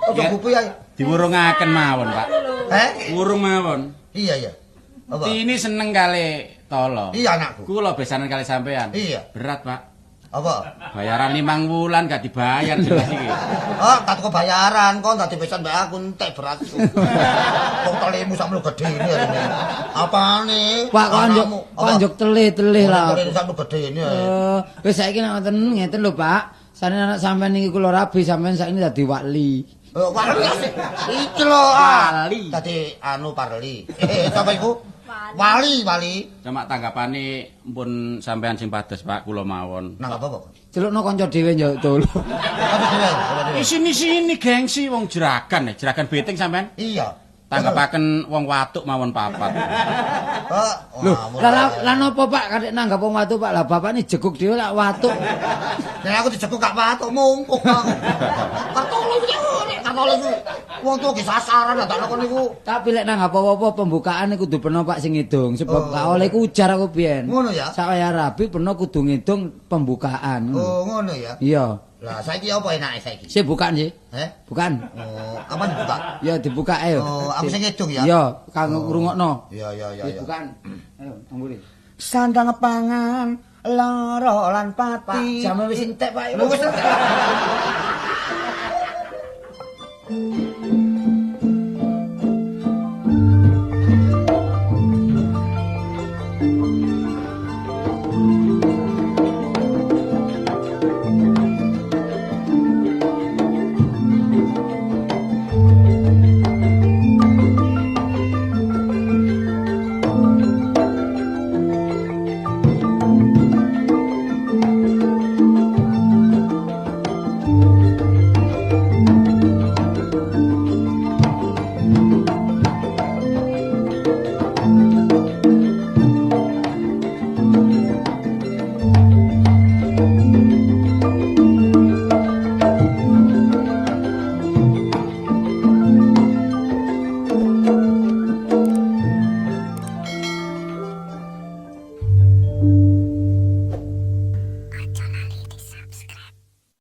Ojo gupu ya. Diwurungaken mawon, Pak. Heh? Wurung mawon. Iya, iya. Apa? Tini seneng kali Tolo. Iya anakku. Kula besanan kali sampean. Iya. Berat, Pak. Apa? Bayaran 5 wulan gak dibayar jelas iki. Oh, tak tuku bayaran kon dadi besan mbek aku entek berasku. Wong telemu sakmono gedene ini. Apane? Pak kok anjuk telih-telih lah. Telemu sakmono gedene. Wis saiki nek ngoten ngeten lho, Pak. Sane anak sampean iki kula rabi sampean saiki dadi wali. Wali iki lho. Wali. Dadi anu parli. Sapa iku? Wali, wali. Cuma tanggapane pun sampean sing pados, Pak, kula mawon. Nang apa, Pak? Celukno kanca dhewe njuk tolo. Isini-sini gengsi wong jeragan, jeragan beting sampean. Iya. Tanggapaken wong watuk mawon papat. Pak, lho, lah napa Pak kadek nanggap wong watuk, Pak? Lah bapak ni jeguk dhewe lak watuk. Nek aku dijeguk gak watuk mungkuk aku. Kartolo iki kartolo iku wong tuwa ge sasaran tak kono niku. Tapi lek nanggap apa-apa pembukaan iku kudu peno Pak sing ngidung, sebab gak oleh ku ujar aku biyen. Ngono ya. Sawaya rabi peno kudu ngidung pembukaan. Oh, ngono ya. Iya. Lah saiki apa enake saiki? Sik bukaan sih. Heh? Bukaan. Oh, apa dibuka? Ya dibuka ayo. Oh, aku sing ngidung ya. Iya, kanggo ngrungokno. Iya, iya, iya. Bukaan. Ayo, amburi. Sandang pangan lara lan pati. Pak, jame wis entek, Pak. Lho wis entek.